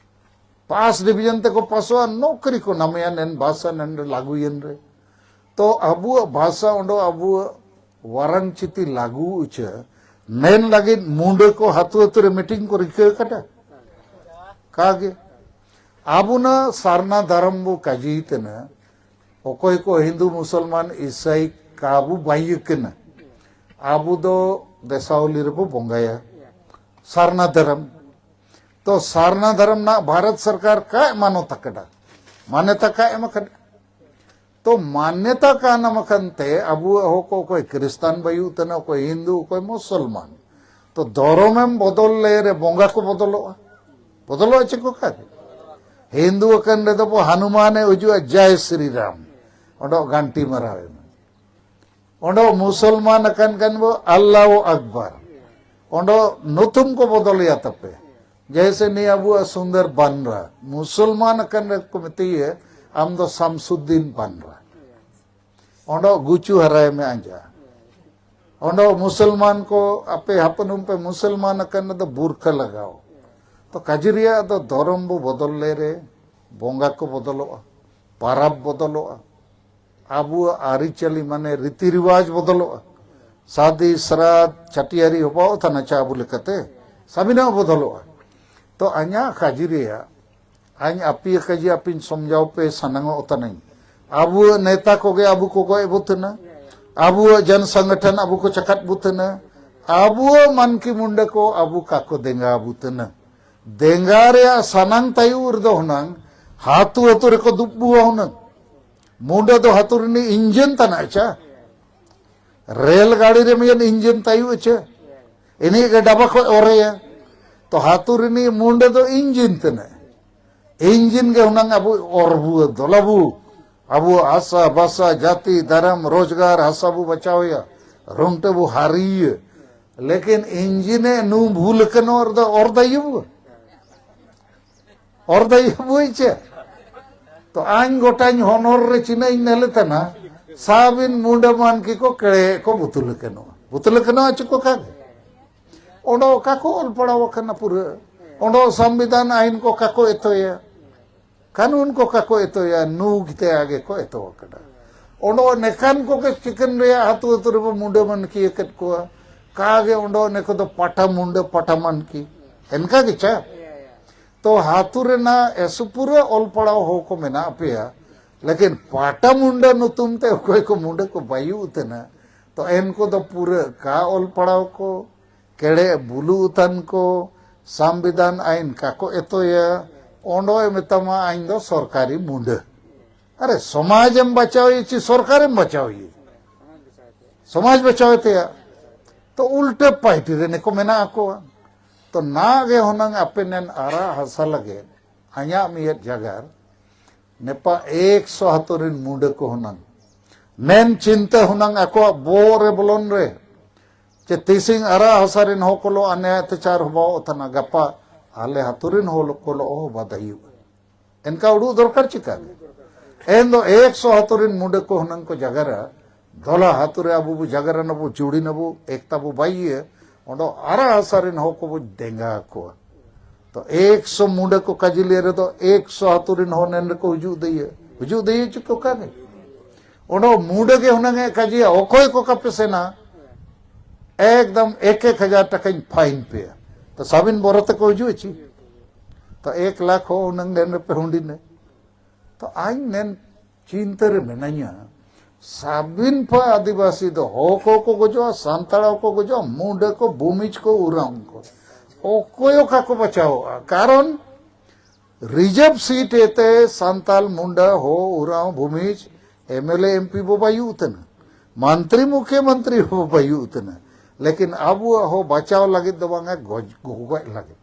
ᱯᱟᱥ ᱰᱤᱵᱤᱡᱚᱱ ᱛᱮᱠᱚ ᱯᱟᱥᱚᱜᱼᱟ, ᱱᱚᱠᱨᱤ ᱠᱚ ᱱᱟᱢᱮᱭᱟ, ᱱᱮᱱ ᱵᱷᱟᱥᱟ ᱱᱮᱱ ᱨᱮ ᱞᱟᱹᱜᱩᱭᱮᱱ ᱨᱮ᱾ ᱛᱚ ᱟᱵᱚᱣᱟᱜ ᱵᱷᱟᱥᱟ ᱚᱸᱰᱮ ᱟᱵᱚᱣᱟᱜ ᱣᱟᱨᱟᱝ ᱪᱤᱛᱤ ᱞᱟᱹᱜᱩ ᱩᱪᱟᱹ ᱱᱮᱱ ᱞᱟᱹᱜᱤᱫ ᱢᱩᱸᱰᱟᱹ ᱠᱚ ᱦᱟᱹᱛᱩ ᱦᱟᱹᱛᱩ ᱨᱮ ᱢᱤᱴᱤᱝ ᱠᱚ ᱨᱤᱠᱟᱹ ᱟᱠᱟᱫᱟ᱾ ᱠᱟᱜᱮ ᱟᱵᱚᱱᱟ ᱥᱟᱨᱱᱟ ᱫᱷᱚᱨᱚᱢ ᱵᱚ ᱠᱟᱡᱤ ᱛᱮᱱᱟ, ᱚᱠᱚᱭ ᱠᱚ ᱦᱤᱱᱫᱩ ᱢᱩᱥᱚᱞᱢᱟᱱ ᱤᱥᱟᱹᱭ ᱠᱟᱵᱩ ᱵᱟᱭ ᱠᱟᱱᱟ, ᱟᱵᱚ ᱫᱚ ᱫᱮᱥᱟᱣᱞᱤ ᱨᱮᱵᱚ ᱵᱚᱸᱜᱟᱭᱟ ᱥᱟᱨᱱᱟ ᱫᱷᱚᱨᱚᱢ᱾ ᱛᱚ ᱥᱟᱨᱱᱟ ᱫᱷᱚᱨᱚᱢ ᱨᱮᱱᱟᱜ ᱵᱷᱟᱨᱚᱛ ᱥᱚᱨᱠᱟᱨ ᱠᱟᱭ ᱢᱟᱱᱚᱛ ᱟᱠᱟᱫᱟ, ᱢᱟᱱᱮᱛᱟ ᱠᱟᱭ ᱮᱢ ᱟᱠᱟᱫᱟ᱾ ᱛᱚ ᱢᱟᱱᱮᱛᱟ ᱠᱟᱱ ᱮᱢ ᱟᱠᱟᱱ ᱛᱮ ᱟᱵᱚᱣᱟᱜ ᱦᱚᱸ ᱠᱚ ᱚᱠᱚᱭ ᱠᱨᱤᱥᱛᱟᱱ ᱵᱟᱭᱩ ᱛᱟᱱᱟ, ᱚᱠᱚᱭ ᱦᱤᱱᱫᱩ, ᱚᱠᱚᱭ ᱢᱩᱥᱚᱞᱢᱟᱱ᱾ ᱛᱚ ᱫᱷᱚᱨᱚᱢ ᱮᱢ ᱵᱚᱫᱚᱞ ᱞᱮ ᱨᱮ ᱵᱚᱸᱜᱟ ᱠᱚ ᱵᱚᱫᱚᱞᱚᱜᱼᱟ, ᱵᱚᱫᱚᱞᱚᱜᱼᱟ ᱪᱮᱫ ᱠᱚ ᱠᱟᱱ? ᱦᱤᱱᱫᱩ ᱟᱠᱟᱱ ᱨᱮᱫᱚ ᱵᱚ ᱦᱟᱱᱩᱢᱟᱱᱮ ᱩᱡᱩᱜᱼᱟ, ᱡᱟᱭ ᱥᱨᱤ ᱨᱟᱢ, ᱚᱸᱰᱮ ᱜᱟᱱᱴᱤ ᱢᱟᱨᱟᱣ ᱮᱱᱟ᱾ ᱚᱸᱰᱮ ᱢᱩᱥᱚᱞᱢᱟᱱ ᱟᱠᱟᱱ ᱠᱷᱟᱱ ᱵᱚ ᱟᱞᱞᱟᱦᱩ ᱟᱠᱵᱟᱨ, ᱚᱸᱰᱮ ᱧᱩᱛᱩᱢ ᱠᱚ ᱵᱚᱫᱚᱞᱮᱭᱟ ᱛᱟᱯᱮ᱾ ᱡᱮᱭᱥᱮ ᱱᱤᱭᱟᱹ ᱟᱵᱚᱣᱟᱜ ᱥᱩᱱᱫᱚᱨ ᱵᱟᱱᱨᱟ, ᱢᱩᱥᱚᱞᱢᱟᱱ ᱟᱠᱟᱱ ᱨᱮ ᱠᱚ ᱢᱮᱛᱟᱭᱟ, ᱟᱢ ᱫᱚ ᱥᱟᱢᱥᱩᱫᱫᱤᱱ ᱵᱟᱱᱨᱟ᱾ ᱚᱸᱰᱮ ᱜᱩᱪᱩ ᱦᱟᱨᱟᱭ ᱢᱮ ᱟᱸᱡᱟ᱾ ᱚᱸᱰᱮ ᱢᱩᱥᱚᱞᱢᱟᱱ ᱠᱚ, ᱟᱯᱮ ᱦᱟᱯᱱᱩᱢ ᱯᱮ ᱢᱩᱥᱚᱞᱢᱟᱱ ᱟᱠᱟᱱ ᱨᱮᱫᱚ ᱵᱩᱨᱠᱷᱟ ᱞᱟᱜᱟᱣ᱾ ᱛᱚ ᱠᱟᱡᱮ ᱨᱮᱭᱟᱜ ᱫᱚ ᱫᱷᱚᱨᱚᱢ ᱵᱚ ᱵᱚᱫᱚᱞ ᱞᱮ ᱨᱮ ᱵᱚᱸᱜᱟ ᱠᱚ ᱵᱚᱫᱚᱞᱚᱜᱼᱟ, ᱯᱟᱨᱟᱵᱽ ᱵᱚᱫᱚᱞᱚᱜᱼᱟ, ᱟᱵᱚᱣᱟᱜ ᱟᱹᱨᱤᱪᱟᱹᱞᱤ ᱢᱟᱱᱮ ᱨᱤᱛᱤ ᱨᱤᱣᱟᱡᱽ ᱵᱚᱫᱚᱞᱚᱜᱼᱟ᱾ ᱥᱟᱫᱤ ᱥᱨᱟᱫ ᱪᱷᱟᱹᱴᱭᱟᱹᱨᱤ ᱦᱚᱵᱟᱣ ᱛᱟᱱᱟ ᱪᱟ ᱟᱵᱚ ᱞᱮᱠᱟᱛᱮ ᱥᱟᱵᱤᱱᱟᱜ ᱵᱚᱫᱚᱞᱚᱜᱼᱟ᱾ ᱛᱚ ᱟᱧᱟ ᱠᱟᱡᱮ ᱨᱮᱭᱟᱜ ᱟᱧ ᱟᱯᱮ ᱠᱟᱡᱮ ᱟᱯᱮᱧ ᱥᱚᱢᱡᱟᱣ ᱯᱮ ᱥᱟᱱᱟᱝᱚᱜ ᱛᱟᱱᱟᱧ᱾ ᱟᱵᱚᱣᱟᱜ ᱱᱮᱛᱟ ᱠᱚᱜᱮ ᱟᱵᱚ ᱠᱚ ᱜᱚᱡ ᱵᱚ ᱛᱟᱦᱮᱱᱟ, ᱟᱵᱚᱣᱟᱜ ᱡᱚᱱ ᱥᱚᱝᱜᱚᱴᱷᱚᱱ ᱟᱵᱚ ᱠᱚ ᱪᱟᱠᱟᱛ ᱵᱚ ᱛᱟᱦᱮᱱᱟ, ᱟᱵᱚᱣᱟᱜ ᱢᱟᱱᱠᱤ ᱢᱩᱱᱰᱟᱹ ᱠᱚ ᱟᱵᱚ ᱠᱟᱠᱚ ᱫᱮᱸᱜᱟ ᱵᱚ ᱛᱟᱦᱮᱱᱟ᱾ ᱫᱮᱸᱜᱟ ᱨᱮᱭᱟᱜ ᱥᱟᱱᱟᱝ ᱛᱟᱭᱩ ᱨᱮᱫᱚ ᱦᱩᱱᱟᱝ ᱦᱟᱛᱩ ᱦᱟᱛᱩ ᱨᱮᱠᱚ ᱫᱩᱵ ᱵᱚᱣᱟ ᱦᱩᱱᱟᱝ᱾ ᱢᱩᱱᱰᱟᱹ ᱫᱚ ᱦᱟᱛᱩ ᱨᱤᱱᱤᱡ ᱤᱧᱡᱤᱱ ᱛᱟᱱᱟ ᱪᱟ᱾ ᱨᱮᱞ ᱜᱟᱹᱰᱤ ᱨᱮ ᱢᱤᱫ ᱤᱧᱡᱤᱱ ᱛᱟᱭᱩ ᱪᱟ᱾ ᱤᱱᱤᱡ ᱜᱮ ᱰᱟᱵᱟ ᱠᱷᱚᱡ ᱚᱨᱮᱭᱟ᱾ ᱛᱚ ᱦᱟᱛᱩ ᱨᱤᱱᱤᱡ ᱢᱩᱱᱰᱟᱹ ᱫᱚ ᱤᱧᱡᱤᱱ ᱛᱟᱱᱟ᱾ ᱤᱧᱡᱤᱱ ᱜᱮ ᱦᱩᱱᱟᱝ ᱟᱵᱚ ᱚᱨ ᱵᱚᱣᱟ ᱫᱚᱞᱟᱵᱩ᱾ ᱟᱵᱚ ᱟᱥᱟ ᱵᱟᱥᱟ ᱡᱟᱹᱛᱤ ᱫᱷᱚᱨᱚᱢ ᱨᱳᱡᱽᱜᱟᱨ ᱦᱟᱥᱟ ᱵᱚ ᱵᱟᱪᱟᱣᱮᱭᱟ᱾ ᱨᱚᱝᱴᱮ ᱵᱚ ᱦᱟᱨᱤᱭᱟ᱾ ᱞᱮᱠᱤᱱ ᱤᱧᱡᱤᱱᱮ ᱱᱩ ᱵᱷᱩᱞ ᱠᱟᱱᱟ ᱚᱨ ᱫᱚ ᱚᱨ ᱫᱟᱭᱩ ᱵᱚ᱾ ᱚᱨ ᱫᱟᱭᱩ ᱵᱚ ᱪᱮ? ᱛᱚ ᱟᱧ ᱜᱚᱴᱟᱧ ᱦᱚᱱᱚᱨ ᱨᱮ ᱪᱤᱱᱟᱹᱧ ᱱᱮᱞᱮ ᱛᱟᱱᱟ᱾ ᱥᱟᱵᱤᱱ ᱢᱩᱱᱰᱟᱹ ᱢᱟᱱᱠᱤ ᱠᱚ ᱠᱮᱲᱮ ᱠᱚ ᱵᱩᱛᱩᱞ ᱠᱟᱱᱟ᱾ ᱵᱩᱛᱞᱟᱹ ᱠᱟᱱᱟ ᱪᱮᱫ ᱠᱚ ᱠᱟᱜᱮ? ᱚᱸᱰᱮ ᱚᱠᱟ ᱠᱚ ᱚᱞ ᱯᱟᱲᱦᱟᱣ ᱟᱠᱟᱱᱟ ᱯᱩᱨᱟᱹ? ᱚᱸᱰᱮ ᱥᱚᱝᱵᱤᱫᱷᱟᱱ ᱟᱭᱤᱱ ᱠᱚ ᱚᱠᱟ ᱠᱚ ᱮᱛᱚᱭᱟ? ᱠᱟᱹᱱᱩᱱ ᱠᱚ ᱚᱠᱟ ᱠᱚ ᱮᱛᱚᱭᱟ? ᱱᱩ ᱜᱤᱛᱮ ᱟᱜᱮ ᱠᱚ ᱮᱛᱚ ᱟᱠᱟᱫᱟ᱾ ᱚᱸᱰᱮ ᱱᱮᱠᱟᱱ ᱠᱚᱜᱮ ᱪᱤᱠᱟᱹᱱ ᱨᱮᱭᱟᱜ ᱟᱹᱛᱩ ᱟᱹᱛᱩ ᱨᱮᱵᱚ ᱢᱩᱸᱰᱟᱹ ᱢᱟᱱᱠᱤ ᱟᱠᱟᱫ ᱠᱚᱣᱟ᱾ ᱠᱟᱜᱮ ᱚᱸᱰᱮ ᱱᱮᱠᱚ ᱫᱚ ᱯᱟᱴᱟ ᱢᱩᱸᱰᱟᱹ, ᱯᱟᱴᱟ ᱢᱟᱱᱠᱤ᱾ ᱮᱱᱠᱟ ᱜᱮ ᱪᱟ? ᱛᱚ ᱦᱟᱹᱛᱩ ᱨᱮᱱᱟᱜ ᱮᱥᱩ ᱯᱩᱨᱟᱹ ᱚᱞ ᱯᱟᱲᱦᱟᱣ ᱦᱚᱲ ᱠᱚ ᱢᱮᱱᱟᱜ ᱯᱮᱭᱟ, ᱞᱮᱠᱤᱱ ᱯᱟᱴᱟ ᱢᱩᱸᱰᱟᱹ ᱧᱩᱛᱩᱢ ᱛᱮ ᱚᱠᱚᱭ ᱠᱚ ᱢᱩᱸᱰᱟᱹ ᱠᱚ ᱵᱟᱭᱩ ᱩᱛᱟᱹᱱᱟ, ᱛᱚ ᱮᱱᱠᱚ ᱫᱚ ᱯᱩᱨᱟᱹ ᱠᱟ ᱚᱞ ᱯᱟᱲᱦᱟᱣ ᱠᱚ, ᱠᱮᱲᱮ ᱵᱩᱞᱩ ᱩᱛᱟᱹᱱ ᱠᱚ, ᱥᱚᱝᱵᱤᱫᱷᱟᱱ ᱟᱭᱤᱱ ᱠᱟᱠᱚ ᱮᱛᱚᱭᱟ, ᱚᱸᱰᱮ ᱢᱮᱛᱟᱢᱟ ᱟᱭᱤᱱ ᱫᱚ ᱥᱚᱨᱠᱟᱨᱤ ᱢᱩᱸᱰᱟᱹ᱾ ᱟᱨᱮ ᱥᱚᱢᱟᱡᱽ ᱮᱢ ᱵᱟᱪᱟᱣ ᱪᱮ ᱥᱚᱨᱠᱟᱨ ᱮᱢ ᱵᱟᱪᱟᱣ? ᱥᱚᱢᱟᱡᱽ ᱵᱟᱪᱟᱣ ᱛᱮᱭᱟ᱾ ᱛᱚ ᱩᱞᱴᱟᱹ ᱯᱟᱭᱴᱤ ᱨᱮ ᱱᱤᱠᱚ ᱢᱮᱱᱟᱜ ᱟᱠᱚᱣᱟ᱾ ᱛᱚ ᱱᱟ ᱜᱮ ᱦᱩᱱᱟᱹᱝ ᱟᱯᱮ ᱱᱮᱱ ᱟᱨᱟ ᱦᱟᱥᱟ ᱞᱟᱹᱜᱤᱫ ᱟᱧᱟᱜ ᱢᱤᱭᱟᱹᱫ ᱡᱟᱜᱟᱨ ᱱᱮᱯᱟ ᱮᱠᱥᱚ ᱦᱟᱹᱛᱩ ᱨᱤᱱ ᱢᱩᱸᱰᱟᱹ ᱠᱚ ᱦᱩᱱᱟᱹᱝ ᱱᱮᱱ ᱪᱤᱱᱛᱟᱹ ᱦᱩᱱᱟᱹᱝ ᱟᱠᱚᱣᱟᱜ ᱵᱚᱦᱚᱜ ᱨᱮ ᱵᱚᱞᱚᱱ ᱨᱮ ᱪᱮ ᱛᱤᱥᱤᱝ ᱟᱨᱟ ᱦᱟᱥᱟ ᱨᱤᱱ ᱦᱚᱲ ᱠᱚᱞᱚ ᱟᱱᱮ ᱚᱛᱛᱟᱪᱟᱨ ᱦᱚᱵᱟᱣ ᱛᱟᱱᱟ ᱜᱟᱯᱟ ᱟᱞᱮ ᱦᱟᱹᱛᱩ ᱨᱤᱱ ᱦᱚᱲ ᱠᱚᱞᱚ ᱚᱦᱚ ᱵᱟᱫ ᱦᱩᱭᱩᱜᱼᱟ᱾ ᱮᱱᱠᱟ ᱩᱰᱩᱠ ᱫᱚᱨᱠᱟᱨ ᱪᱤᱠᱟ? ᱮᱱ ᱫᱚ ᱮᱠᱥᱚ ᱦᱟᱹᱛᱩ ᱨᱤᱱ ᱢᱩᱸᱰᱟᱹ ᱠᱚ ᱦᱩᱱᱟᱹᱝ ᱠᱚ ᱡᱟᱜᱟᱨᱟ, ᱫᱚᱞᱟ ᱦᱟᱹᱛᱩ ᱨᱮ ᱟᱵᱚ ᱵᱚ ᱡᱟᱜᱟᱨᱟ ᱱᱟᱵᱚ, ᱪᱩᱲᱤ ᱱᱟᱵᱚ, ᱮᱠᱛᱟ ᱵᱚ ᱵᱟᱭ ᱤᱭᱟᱹ, ᱚᱸᱰᱮ ᱟᱨᱟ ᱦᱟᱥᱟ ᱨᱤᱱ ᱦᱚᱲ ᱠᱚᱵᱚ ᱫᱮᱸᱜᱟ ᱟᱠᱚᱣᱟ᱾ ᱛᱚ ᱮᱠᱥᱚ ᱢᱩᱸᱰᱟᱹ ᱠᱚ ᱠᱟᱡᱤᱞᱤᱭᱟᱹ ᱨᱮᱫᱚ ᱮᱠᱥᱚ ᱟᱹᱛᱩ ᱨᱤᱱ ᱦᱚᱲ ᱱᱮᱱ ᱨᱮᱠᱚ ᱦᱤᱡᱩᱜ ᱫᱟᱹᱭᱟᱹ, ᱦᱤᱡᱩᱜ ᱫᱟᱹᱭᱟᱹ ᱪᱮᱫ ᱠᱚ ᱠᱟᱱᱮ? ᱚᱸᱰᱮ ᱢᱩᱸᱰᱟᱹ ᱜᱮ ᱦᱩᱱᱟᱹᱝ ᱮ ᱠᱟᱡᱤᱭᱟ, ᱚᱠᱚᱭ ᱠᱚ ᱠᱟᱯᱮ ᱥᱮᱱᱟ? ᱮᱠᱫᱚᱢ ᱮᱠ ᱮᱠ ᱦᱟᱡᱟᱨ ᱴᱟᱠᱟᱧ ᱯᱷᱟᱭᱤᱱ ᱯᱮᱭᱟ᱾ ᱛᱚ ᱥᱟᱵᱤᱱ ᱵᱚᱨᱚ ᱛᱮᱠᱚ ᱦᱤᱡᱩᱜ ᱪᱮ? ᱛᱚ ᱮᱠ ᱞᱟᱠᱷ ᱦᱚᱸ ᱦᱩᱱᱟᱹᱝ ᱱᱮᱱ ᱨᱮᱯᱮ ᱦᱩᱸᱰᱤᱱᱮ᱾ ᱛᱚ ᱟᱧ ᱱᱮᱱ ᱪᱤᱱᱛᱟᱹ ᱨᱮ ᱢᱮᱱᱟᱧᱟ, ᱥᱟᱵᱤᱱ ᱯᱟ ᱟᱹᱫᱤᱵᱟᱹᱥᱤ ᱫᱚ ᱦᱚᱲ ᱠᱚ ᱠᱚ ᱜᱚᱡᱚᱜᱼᱟ, ᱥᱟᱱᱛᱟᱲ ᱦᱚᱸ ᱠᱚ ᱜᱚᱡᱚᱜᱼᱟ, ᱢᱩᱸᱰᱟᱹ ᱠᱚ, ᱵᱷᱩᱢᱤᱡᱽ ᱠᱚ, ᱩᱨᱟᱣ ᱠᱚ, ᱚᱠᱚᱭ ᱚᱠᱟ ᱠᱚ ᱵᱟᱪᱟᱣᱚᱜᱼᱟ? ᱠᱟᱨᱚᱱ ᱨᱤᱡᱟᱨᱵᱷ ᱥᱤᱴ ᱮᱛᱮ ᱥᱟᱱᱛᱟᱞ, ᱢᱩᱸᱰᱟ, ᱦᱚ, ᱩᱨᱟᱣ, Bhumij, M L A, M P ᱵᱚ ᱵᱟᱭᱩ ᱩᱛᱟᱹᱱᱟ, ᱢᱚᱱᱛᱨᱤ, ᱢᱩᱠᱷᱭᱚᱢᱚᱱᱛᱨᱤ ᱵᱚ ᱵᱟᱭᱩ ᱩᱛᱟᱹᱱᱟ᱾ ᱞᱮᱠᱤᱱ ᱟᱵᱚᱣᱟᱜ ᱦᱚ ᱵᱟᱪᱟᱣ ᱞᱟᱹᱜᱤᱫ ᱫᱚ ᱵᱟᱝᱟ, ᱜᱚᱡ, ᱜᱚᱡ ᱞᱟᱹᱜᱤᱫ,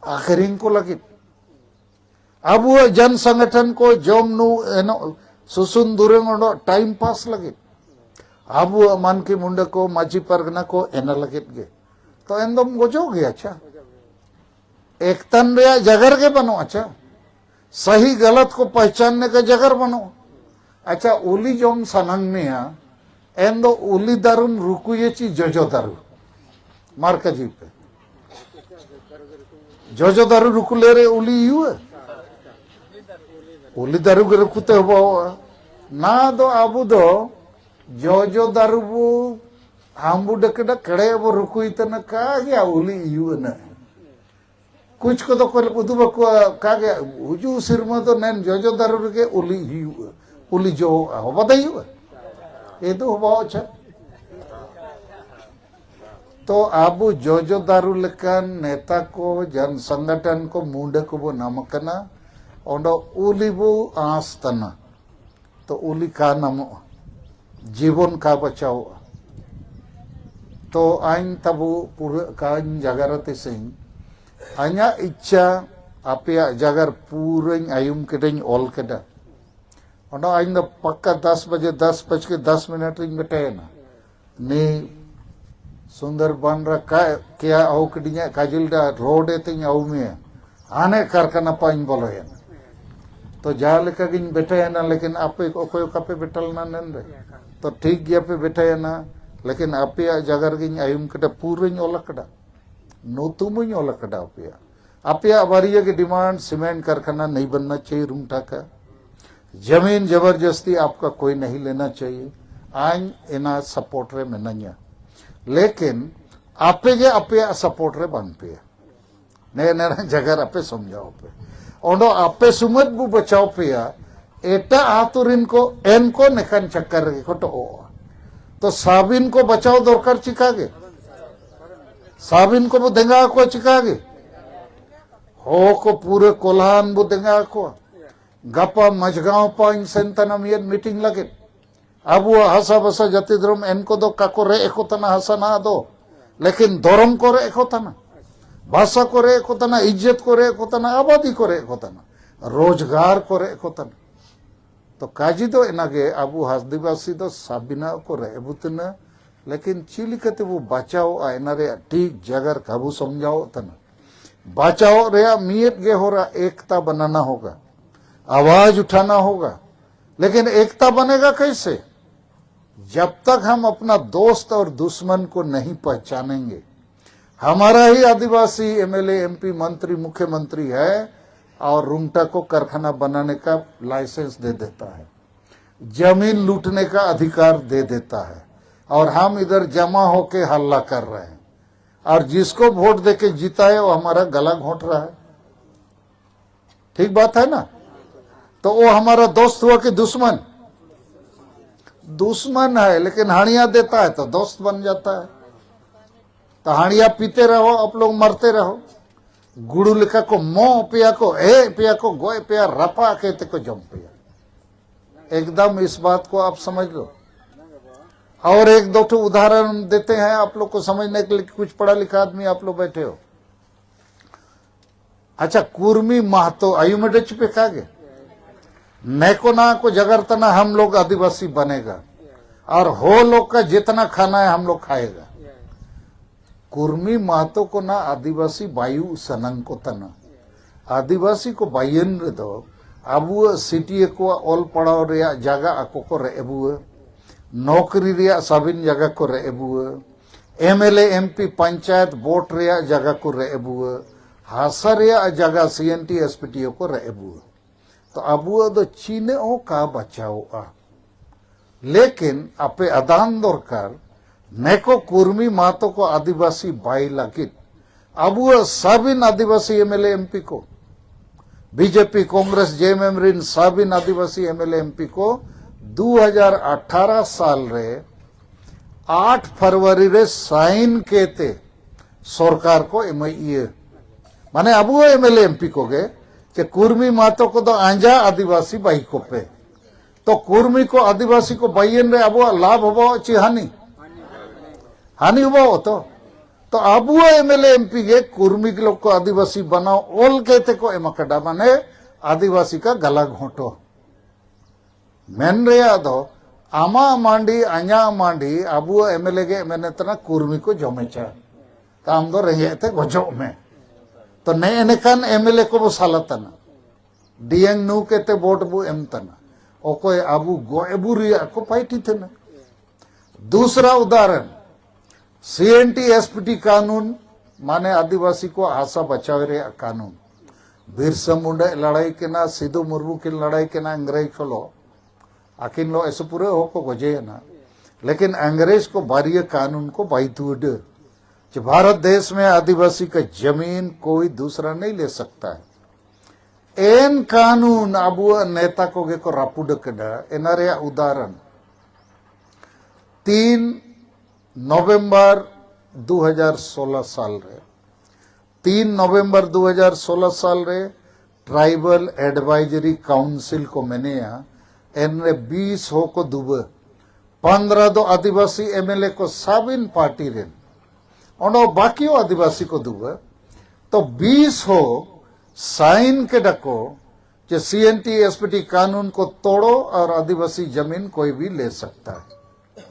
ᱟᱠᱷᱨᱤᱧ ᱠᱚ ᱞᱟᱹᱜᱤᱫ᱾ ᱟᱵᱚᱣᱟᱜ ᱡᱚᱱ ᱥᱚᱝᱜᱚᱴᱷᱚᱱ ᱠᱚ ᱡᱚᱢ ᱧᱩ ᱮᱱᱚᱜ ᱥᱩᱥᱩᱱ ᱫᱩᱨᱟᱹᱝ ᱚᱰᱚᱜ ᱴᱟᱭᱤᱢ ᱯᱟᱥ ᱞᱟᱹᱜᱤᱫ᱾ ᱟᱵᱚᱣᱟᱜ ᱢᱟᱱᱠᱤ ᱢᱩᱸᱰᱟᱹ ᱠᱚ ᱢᱟᱹᱡᱷᱤ ᱯᱟᱨᱜᱟᱱᱟ ᱠᱚ ᱮᱱᱟ ᱞᱟᱹᱜᱤᱫ ᱜᱮ᱾ ᱛᱚ ᱮᱱᱫᱚᱢ ᱜᱚᱡᱚᱜ ᱜᱮᱭᱟ᱾ ᱟᱪᱪᱷᱟ, ᱮᱠᱛᱟᱱ ᱨᱮᱭᱟᱜ ᱡᱟᱜᱟ ᱨᱮᱜᱮ ᱵᱟᱹᱱᱩᱜᱼᱟ᱾ ᱟᱪᱪᱷᱟ, ᱥᱟᱦᱤ ᱜᱟᱞᱟᱛ ᱠᱚ ᱯᱟᱦᱪᱟᱱ ᱱᱮ ᱠᱟ ᱡᱟᱜᱟ ᱨᱮ ᱵᱟᱹᱱᱩᱜᱼᱟ᱾ ᱟᱪᱪᱷᱟ, ᱩᱞᱤ ᱡᱚᱢ ᱥᱟᱱᱟᱝ ᱢᱮᱭᱟ, ᱮᱱ ᱫᱚ ᱩᱞᱤ ᱫᱟᱨᱩᱢ ᱨᱩᱠᱩᱭᱟ ᱪᱤ ᱡᱚᱡᱚ ᱫᱟᱨᱩ? ᱢᱟᱨ ᱠᱟᱡᱤ ᱯᱮ᱾ ᱡᱚᱡᱚ ᱫᱟᱨᱩ ᱨᱩᱠᱩ ᱞᱮᱨᱮ ᱩᱞᱤ ᱤᱭᱩᱟ? ᱩᱞᱤ ᱫᱟᱨᱩ ᱜᱮ ᱨᱩᱠᱩ ᱛᱮ ᱦᱚᱵᱚᱜᱼᱟ᱾ ᱱᱟ ᱫᱚ ᱟᱵᱚ ᱫᱚ ᱡᱚᱡᱚ ᱫᱟᱨᱩ ᱵᱚ ᱦᱟᱢᱵᱩ ᱰᱟᱠᱮᱰᱟ ᱠᱮᱲᱮ ᱵᱚ ᱨᱩᱠᱩᱭ ᱛᱮᱱᱟ ᱠᱟ ᱜᱮ ᱩᱞᱤ ᱤᱭᱩᱟ ᱱᱟ᱾ ᱠᱩᱪ ᱠᱚᱫᱚ ᱠᱚ ᱩᱫᱩᱜ ᱟᱠᱚᱣᱟ, ᱠᱟᱜᱮ ᱦᱩᱡᱩ ᱥᱮᱨᱢᱟ ᱫᱚ ᱱᱮᱱ ᱡᱚᱡᱚ ᱫᱟᱨᱩ ᱨᱮᱜᱮ ᱩᱞᱤ ᱦᱩᱭᱩᱜᱼᱟ, ᱩᱞᱤ ᱡᱚᱜᱼᱟ, ᱦᱚᱵᱟ ᱫᱚ ᱦᱩᱭᱩᱜᱼᱟ, ᱮ ᱫᱚ ᱦᱚᱵᱟ ᱚᱪᱷᱟ᱾ ᱛᱚ ᱟᱵᱚ ᱡᱚᱡᱚ ᱫᱟᱨᱩ ᱞᱮᱠᱟᱱ ᱱᱮᱛᱟ ᱠᱚ, ᱡᱚᱱ ᱥᱚᱝᱜᱚᱴᱷᱚᱱ ᱠᱚ, ᱢᱩᱸᱰᱟᱹ ᱠᱚᱵᱚ ᱱᱟᱢ ᱠᱟᱱᱟ, ᱚᱸᱰᱮ ᱩᱞᱤ ᱵᱚ ᱟᱸᱥ ᱛᱟᱱᱟ᱾ ᱛᱚ ᱩᱞᱤ ᱠᱟ ᱱᱟᱢᱚᱜᱼᱟ, ᱡᱤᱵᱚᱱ ᱠᱟ ᱵᱟᱪᱟᱣᱚᱜᱼᱟ᱾ ᱛᱚ ᱟᱧ ᱛᱟᱵᱚ ᱯᱩᱨᱟᱹ ᱠᱟᱧ ᱡᱟᱜᱟᱨᱟᱛᱤ ᱥᱤᱝ, ᱟᱧᱟᱜ ᱤᱪᱪᱷᱟ ᱟᱯᱮᱭᱟᱜ ᱡᱟᱜᱟᱨ ᱯᱩᱨᱟᱹᱧ ᱟᱭᱩᱢ ᱠᱮᱫᱟᱹᱧ, ᱚᱞ ᱠᱮᱫᱟ᱾ ᱚᱱᱟ ᱟᱧ ᱫᱚ ᱯᱟᱠᱟ ᱫᱟᱥ ᱵᱟᱡᱮ, ᱫᱟᱥ ᱵᱟᱡ ᱠᱮ ᱫᱟᱥ ᱢᱤᱱᱤᱴ ᱨᱤᱧ ᱵᱮᱴᱟᱭᱮᱱᱟ᱾ ᱱᱤ ᱥᱩᱱᱫᱚᱨ ᱵᱟᱱ ᱨᱮ ᱠᱟ-, ᱠᱮᱭᱟ ᱟᱹᱣ ᱠᱤᱫᱤᱧᱟ ᱠᱟᱡᱚᱞ ᱰᱟ ᱨᱳᱰ ᱮ ᱛᱤᱧ ᱟᱹᱣ ᱢᱮᱭᱟ᱾ ᱦᱟᱱᱮ ᱠᱟᱨᱠᱷᱟᱱᱟ ᱯᱟᱧ ᱵᱚᱞᱚᱭᱮᱱᱟ᱾ ᱛᱚ ᱡᱟᱦᱟᱸ ᱞᱮᱠᱟ ᱜᱤᱧ ᱵᱮᱴᱟᱭᱮᱱᱟ, ᱞᱮᱠᱤᱱ ᱟᱯᱮ ᱚᱠᱚᱭ ᱚᱠᱟ ᱯᱮ ᱵᱮᱴᱟ ᱞᱮᱱᱟ ᱱᱮᱱ ᱨᱮ? ᱛᱚ ᱴᱷᱤᱠ ᱜᱮᱭᱟ ᱯᱮ ᱵᱮᱴᱟᱭᱮᱱᱟ, ᱞᱮᱠᱤᱱ ᱟᱯᱮᱭᱟᱜ ᱡᱟᱭᱜᱟ ᱨᱮᱜᱤᱧ ᱟᱭᱩᱢ ᱠᱮᱫᱟ, ᱯᱩᱨᱟᱹᱧ ᱚᱞ ᱟᱠᱟᱫᱟ, ᱱᱩᱛᱩᱢ ᱦᱚᱧ ᱚᱞ ᱟᱠᱟᱫᱟ ᱟᱯᱮᱭᱟᱜ᱾ ᱟᱯᱮᱭᱟᱜ ᱵᱟᱨᱭᱟ ᱜᱮ ᱰᱤᱢᱟᱱᱰ, ᱥᱤᱢᱮᱱᱴ ᱠᱟᱨᱠᱷᱟᱱᱟ ᱱᱟᱦᱤ ᱵᱟᱱᱱᱟ ᱪᱟᱦᱤᱭᱮ ᱨᱩᱝᱴᱟ ᱠᱟ, ᱡᱟᱢᱤᱱ ᱡᱟᱵᱟᱨᱡᱟᱥᱛᱤ ᱟᱯᱠᱟ ᱠᱳᱭ ᱱᱟᱦᱤ ᱞᱮᱱᱟ ᱪᱟᱦᱤᱭᱮ᱾ ᱟᱧ ᱮᱱᱟ ᱥᱟᱯᱳᱨᱴ ᱨᱮ ᱢᱮᱱᱟᱧᱟ, ᱞᱮᱠᱤᱱ ᱟᱯᱮ ᱜᱮ ᱟᱯᱮᱭᱟᱜ ᱥᱟᱯᱳᱨᱴ ᱨᱮ ᱵᱟᱝ ᱯᱮᱭᱟ᱾ ᱱᱮ ᱱᱮ ᱡᱟᱭᱜᱟ ᱨᱮ ᱟᱯᱮ ᱥᱚᱢᱡᱷᱟᱣ ᱯᱮ᱾ ᱚᱸᱰᱮ ᱟᱯᱮ ᱥᱩᱢᱟᱹᱫ ᱵᱚ ᱵᱟᱪᱟᱣ ᱯᱮᱭᱟ, ᱮᱴᱟᱜ ᱟᱛᱳ ᱨᱤᱱ ᱠᱚ ᱮᱱ ᱠᱚ ᱱᱮᱠᱟᱱ ᱪᱟᱠᱠᱟᱨ ᱨᱮᱜᱮ ᱠᱚ ᱴᱚᱜᱚᱜᱼᱟ᱾ ᱛᱚ ᱥᱟᱵᱤᱱ ᱠᱚ ᱵᱟᱪᱟᱣ ᱫᱚᱨᱠᱟᱨ ᱪᱤᱠᱟ ᱜᱮ? ᱥᱟᱵᱤᱱ ᱠᱚ ᱵᱚ ᱫᱮᱸᱜᱟ ᱟᱠᱚᱣᱟ ᱪᱤᱠᱟ ᱜᱮ? ᱦᱚ ᱠᱚ ᱯᱩᱨᱟᱹ ᱠᱚᱞᱦᱟᱱ ᱵᱚ ᱫᱮᱸᱜᱟ ᱟᱠᱚᱣᱟ᱾ ᱜᱟᱯᱟ ᱢᱟᱡᱷᱜᱟᱸᱣ ᱯᱟᱧ ᱥᱮᱱ ᱛᱟᱱᱟ ᱢᱤᱭᱟᱹᱫ ᱢᱤᱴᱤᱝ ᱞᱟᱹᱜᱤᱫ᱾ ᱟᱵᱚᱣᱟᱜ ᱦᱟᱥᱟ ᱵᱷᱟᱥᱟ ᱡᱟᱹᱛᱤ ᱫᱷᱚᱨᱚᱢ ᱮᱱ ᱠᱚᱫᱚ ᱠᱟᱠᱚ ᱨᱮ ᱮᱠᱚ ᱛᱟᱱᱟ ᱦᱟᱥᱟ ᱱᱟ ᱫᱚ, ᱞᱮᱠᱤᱱ ᱫᱷᱚᱨᱚᱢ ᱠᱚ ᱨᱮ ᱮᱠᱚ ᱛᱟᱱᱟ, ᱵᱷᱟᱥᱟ ᱠᱚ ᱨᱮ ᱮᱠᱚ ᱛᱟᱱᱟ, ᱤᱡᱽᱡᱚᱛ ᱠᱚ ᱨᱮ ᱮᱠᱚ ᱛᱟᱱᱟ, ᱟᱵᱟᱫᱤ ᱠᱚ ᱨᱮ ᱮᱠᱚ ᱛᱟᱱᱟ, ᱨᱳᱡᱽᱜᱟᱨ ᱠᱚ ᱨᱮ ᱮᱠᱚ ᱛᱟᱱᱟ᱾ ᱛᱚ ᱠᱟᱡᱤ ᱫᱚ ᱮᱱᱟᱜᱮ ᱟᱵᱚ ᱟᱹᱫᱤᱵᱟᱹᱥᱤ ᱫᱚ ᱥᱟᱵᱤᱱᱟ ᱠᱚ ᱨᱮ ᱮᱵᱩᱛᱱᱟ, ᱞᱮᱠᱤᱱ ᱪᱮᱫ ᱞᱮᱠᱟᱛᱮ ᱵᱚ ᱵᱟᱪᱟᱣᱚᱜᱼᱟ, ᱮᱱᱟ ᱨᱮᱭᱟᱜ ᱴᱷᱤᱠ ᱡᱟᱭᱜᱟ ᱨᱮ ᱠᱟᱵᱩ ᱥᱚᱢᱡᱷᱟᱣᱚᱜ ᱛᱟᱱᱟ᱾ ᱵᱟᱪᱟᱣᱚᱜ ᱨᱮᱭᱟᱜ ᱢᱤᱫ ᱜᱮ ᱦᱚᱨᱟ, ᱮᱠᱛᱟ ᱵᱟᱱᱟᱱᱟ ᱦᱳᱜᱟ, ᱟᱣᱟᱡ ᱩᱴᱷᱟᱱᱟ ᱦᱳᱜᱟ᱾ ᱞᱮᱠᱤᱱ ᱮᱠᱛᱟ ᱵᱟᱱᱮᱜᱟ ᱠᱮᱥᱮ? जब तक हम अपना दोस्त और दुश्मन को नहीं पहचानेंगे, हमारा ही आदिवासी एमएलए, एमपी, मंत्री, मुख्यमंत्री है और रुंगटा को कारखाना बनाने का लाइसेंस दे देता है, जमीन लूटने का अधिकार दे देता है, और हम इधर जमा होके हल्ला कर रहे हैं, और जिसको वोट देके जिताए वो हमारा गला घोंट रहा है। ठीक बात है ना? तो वो हमारा दोस्त हुआ कि दुश्मन? दुश्मन है, लेकिन हाड़िया देता है तो दोस्त बन जाता है। तो हाड़िया पीते रहो, आप लोग मरते रहो। गुड़ू लेखा को मो पिया को, ए पिया को, गोय पिया, रपा कहते को जम पिया। एकदम इस बात को आप समझ लो। और एक दो ठो उदाहरण देते हैं आप लोग को समझने के लिए, कुछ पढ़ा लिखा आदमी आप लोग बैठे हो। अच्छा, कुर्मी महतो आयु में डच पे का गे? नेको ना को जगरतना हम लोग आदिवासी बनेगा, और हो लोग का जितना खाना है हम लोग खाएगा। कुर्मी महतो को ना आदिवासी बायु सनंग को तना। आदिवासी को बायन रे दो, अबुआ सिटी को ओल पड़ाव रे जागा अको को रे अबुआ, नौकरी रे साबिन जागा को रे Abua, MLA, MP, panchayat vote रे जागा को रे अबुआ, हासा रे जागा सीएनटी, एसपीटीओ को रे अबुआ। तो ᱟᱵᱚᱣᱟᱜ ᱫᱚ ᱪᱤᱱᱟᱹᱜ ᱦᱚᱸ ᱠᱟ ᱵᱟᱪᱟᱣᱚᱜᱼᱟ᱾ ᱞᱮᱠᱤᱱ ᱟᱯᱮ ᱟᱫᱟᱱ ᱫᱚᱨᱠᱟᱨ, ᱱᱮᱠᱚ ᱠᱩᱨᱢᱤ ᱢᱟᱛᱚ ᱠᱚ ᱟᱹᱫᱤᱵᱟᱹᱥᱤ ᱵᱟᱭ ᱞᱟᱹᱜᱤᱫ ᱟᱵᱚᱣᱟᱜ ᱥᱟᱵᱤᱱ ᱟᱹᱫᱤᱵᱟᱹᱥᱤ ᱮᱢᱮᱞᱮ ᱮᱢᱯᱤ ᱠᱚ, ᱵᱤᱡᱮᱯᱤ, ᱠᱚᱝᱜᱨᱮᱥ, ᱡᱮᱮᱢᱮᱢ ᱨᱤᱱ ᱥᱟᱵᱤᱱ ᱟᱹᱫᱤᱵᱟᱹᱥᱤ ᱮᱢᱮᱞᱮ ᱮᱢᱯᱤ ᱠᱚ ᱫᱩ ᱦᱟᱡᱟᱨ ᱟᱴᱷᱟᱨᱚ ᱥᱟᱞ ᱨᱮ ᱟᱴ ᱯᱷᱮᱵᱽᱨᱩᱣᱟᱨᱤ ᱨᱮ ᱥᱟᱭᱤᱱ ᱠᱮᱛᱮ ᱥᱚᱨᱠᱟᱨ ᱠᱚ ᱮᱢᱟᱹᱭ ᱤᱭᱟᱹ, ᱢᱟᱱᱮ ᱟᱵᱚ ᱮᱢᱮᱞᱮ ᱮᱢᱯᱤ ᱠᱚᱜᱮ, ᱪᱮ ᱠᱩᱨᱢᱤ ᱢᱟᱛᱚ ᱠᱚᱫᱚ ᱟᱸᱡᱟ ᱟᱹᱫᱤᱵᱟᱹᱥᱤ ᱵᱟᱭ ᱠᱚᱯᱮ᱾ ᱛᱚ ᱠᱩᱨᱢᱤ ᱠᱚ ᱟᱹᱫᱤᱵᱟᱹᱥᱤ ᱠᱚ ᱵᱟᱭᱮᱱ ᱨᱮ ᱟᱵᱚᱣᱟᱜ ᱞᱟᱵᱷ ᱦᱚᱵᱚ ᱪᱮ ᱦᱟᱹᱱᱤ? ᱦᱟᱹᱱᱤ ᱦᱚᱵᱚ ᱛᱚ᱾ ᱛᱚ ᱟᱵᱚᱣᱟᱜ ᱮᱢᱮᱞᱮ ᱮᱢᱯᱤ ᱜᱮ ᱠᱩᱨᱢᱤ ᱞᱚᱠ ᱠᱚ ᱟᱹᱫᱤᱵᱟᱹᱥᱤ ᱵᱟᱱᱟᱣ ᱚᱞ ᱠᱮᱛᱮ ᱠᱚ ᱮᱢᱟ ᱠᱟᱫᱟ, ᱢᱟᱱᱮ ᱟᱹᱫᱤᱵᱟᱹᱥᱤ ᱠᱟ ᱜᱟᱞᱟ ᱜᱷᱚᱴᱚ᱾ ᱢᱮᱱ ᱨᱮᱭᱟᱜ ᱫᱚ, ᱟᱢᱟᱜ ᱢᱟᱹᱰᱤ, ᱟᱧᱟᱜ ᱢᱟᱹᱰᱤ, ᱟᱵᱚᱣᱟᱜ ᱮᱢᱮᱞᱮ ᱜᱮ ᱢᱮᱱᱮᱫ ᱛᱟᱦᱮᱱᱟ, ᱠᱩᱨᱢᱤ ᱠᱚ ᱡᱚᱢᱮᱪᱟ, ᱛᱚ ᱟᱢ ᱫᱚ ᱨᱮᱸᱜᱮᱡ ᱛᱮ ᱜᱚᱡᱚᱜ ᱢᱮ᱾ ᱛᱚ ᱱᱮᱜᱼᱮ ᱱᱮᱠᱟᱱ ᱮᱢᱮᱞᱮ ᱠᱚᱵᱚ ᱥᱟᱞᱟ ᱛᱟᱦᱮᱱᱟ, ᱰᱤᱭᱟᱝ ᱱᱩ ᱠᱮᱛᱮ ᱵᱷᱳᱴ ᱵᱚ ᱮᱢ ᱛᱟᱦᱮᱱᱟ, ᱚᱠᱚᱭ ᱟᱵᱚ ᱜᱚᱡ ᱟᱵᱚ ᱨᱮᱭᱟᱜ ᱠᱚ ᱯᱟᱭᱴᱤ ᱛᱟᱦᱮᱱᱟ᱾ दूसरा उदाहरण, सीएनटी एसपीटी कानून, माने आदिवासी को हासा बचाव ᱨᱮᱭᱟᱜ ᱠᱟᱹᱱᱩᱱ᱾ ᱵᱤᱨᱥᱟ ᱢᱩᱱᱰᱟ ᱞᱟᱲᱟᱭ ᱠᱮᱱᱟ, ᱥᱤᱫᱩ ᱢᱩᱨᱢᱩ ᱠᱤᱱ ᱞᱟᱲᱟᱭ ᱠᱮᱱᱟ ᱤᱝᱨᱮᱡᱽ ᱥᱟᱞᱟᱜ᱾ ᱟᱹᱠᱤᱱ ᱞᱚ ᱮᱥᱮ ᱯᱩᱨᱟᱹ ᱦᱚᱲ ᱠᱚ ᱜᱚᱡᱮᱭᱮᱱᱟ, ᱞᱮᱠᱤᱱ ᱤᱝᱨᱮᱡᱽ ᱠᱚ ᱵᱟᱨᱭᱟ ᱠᱟᱹᱱᱩᱱ ᱠᱚ ᱵᱟᱭ ᱛᱩᱰᱟᱹ ᱡᱮ ᱵᱷᱟᱨᱚᱛ ᱫᱮᱥ ᱢᱮ ᱟᱹᱫᱤᱵᱟᱹᱥᱤ ᱠᱟ ᱡᱟᱢᱤᱱ ᱠᱳᱭ ᱫᱩᱥᱨᱟ ᱱᱟᱦᱤᱸ ᱞᱮ ᱥᱟᱠᱛᱟ ᱦᱟᱭ᱾ ᱮᱱ ᱠᱟᱹᱱᱩᱱ ᱟᱵᱚᱣᱟᱜ ᱱᱮᱛᱟ ᱠᱚᱜᱮ ᱠᱚ ᱨᱟᱹᱯᱩᱫ ᱟᱠᱟᱫᱟ᱾ ᱮᱱᱟ ᱨᱮᱭᱟᱜ ᱩᱫᱟᱦᱚᱨᱚᱱ, ᱛᱤᱱ ᱱᱚᱵᱷᱮᱢᱵᱚᱨ ᱫᱩ ᱦᱟᱡᱟᱨ ᱥᱳᱞᱟ ᱥᱟᱞ ᱨᱮ, ᱛᱤᱱ ᱱᱚᱵᱷᱮᱢᱵᱚᱨ ᱫᱩ ᱦᱟᱡᱟᱨ ᱥᱳᱞᱟ ᱥᱟᱞ ᱨᱮ ᱴᱨᱟᱭᱵᱟᱞ ᱮᱰᱵᱟᱭᱡᱟᱨᱤ ᱠᱟᱣᱩᱱᱥᱤᱞ ᱠᱚ ᱢᱮᱱᱮᱭᱟ, ᱮᱱᱨᱮ ᱵᱤᱥ ᱦᱚ ᱠᱚ ᱫᱩᱵᱟᱹ, ᱯᱚᱱᱫᱽᱨᱟ ᱫᱚ ᱟᱹᱫᱤᱵᱟᱹᱥᱤ ᱮᱢᱮᱞᱮ ᱠᱚ ᱥᱟᱵᱤᱱ ᱯᱟᱨᱴᱤ ᱨᱮᱱ, ᱚᱱᱟ ᱵᱟᱹᱠᱤ ᱟᱹᱫᱤᱵᱟᱹᱥᱤ ᱠᱚ ᱫᱩᱵᱟᱹ, ᱛᱚ ᱵᱤᱥ ᱦᱚ ᱥᱟᱭᱤᱱ ᱠᱮᱫᱟ ᱠᱚ ᱡᱮ C N T S P T ᱠᱟᱱᱩᱱ ᱠᱚ ᱛᱚᱲᱚ ᱟᱨ ᱟᱹᱫᱤᱵᱟᱹᱥᱤ ᱡᱟᱢᱤᱱ ᱠᱚᱭ ᱵᱷᱤ ᱞᱮ ᱥᱟᱠᱛᱟ ᱦᱟᱭ᱾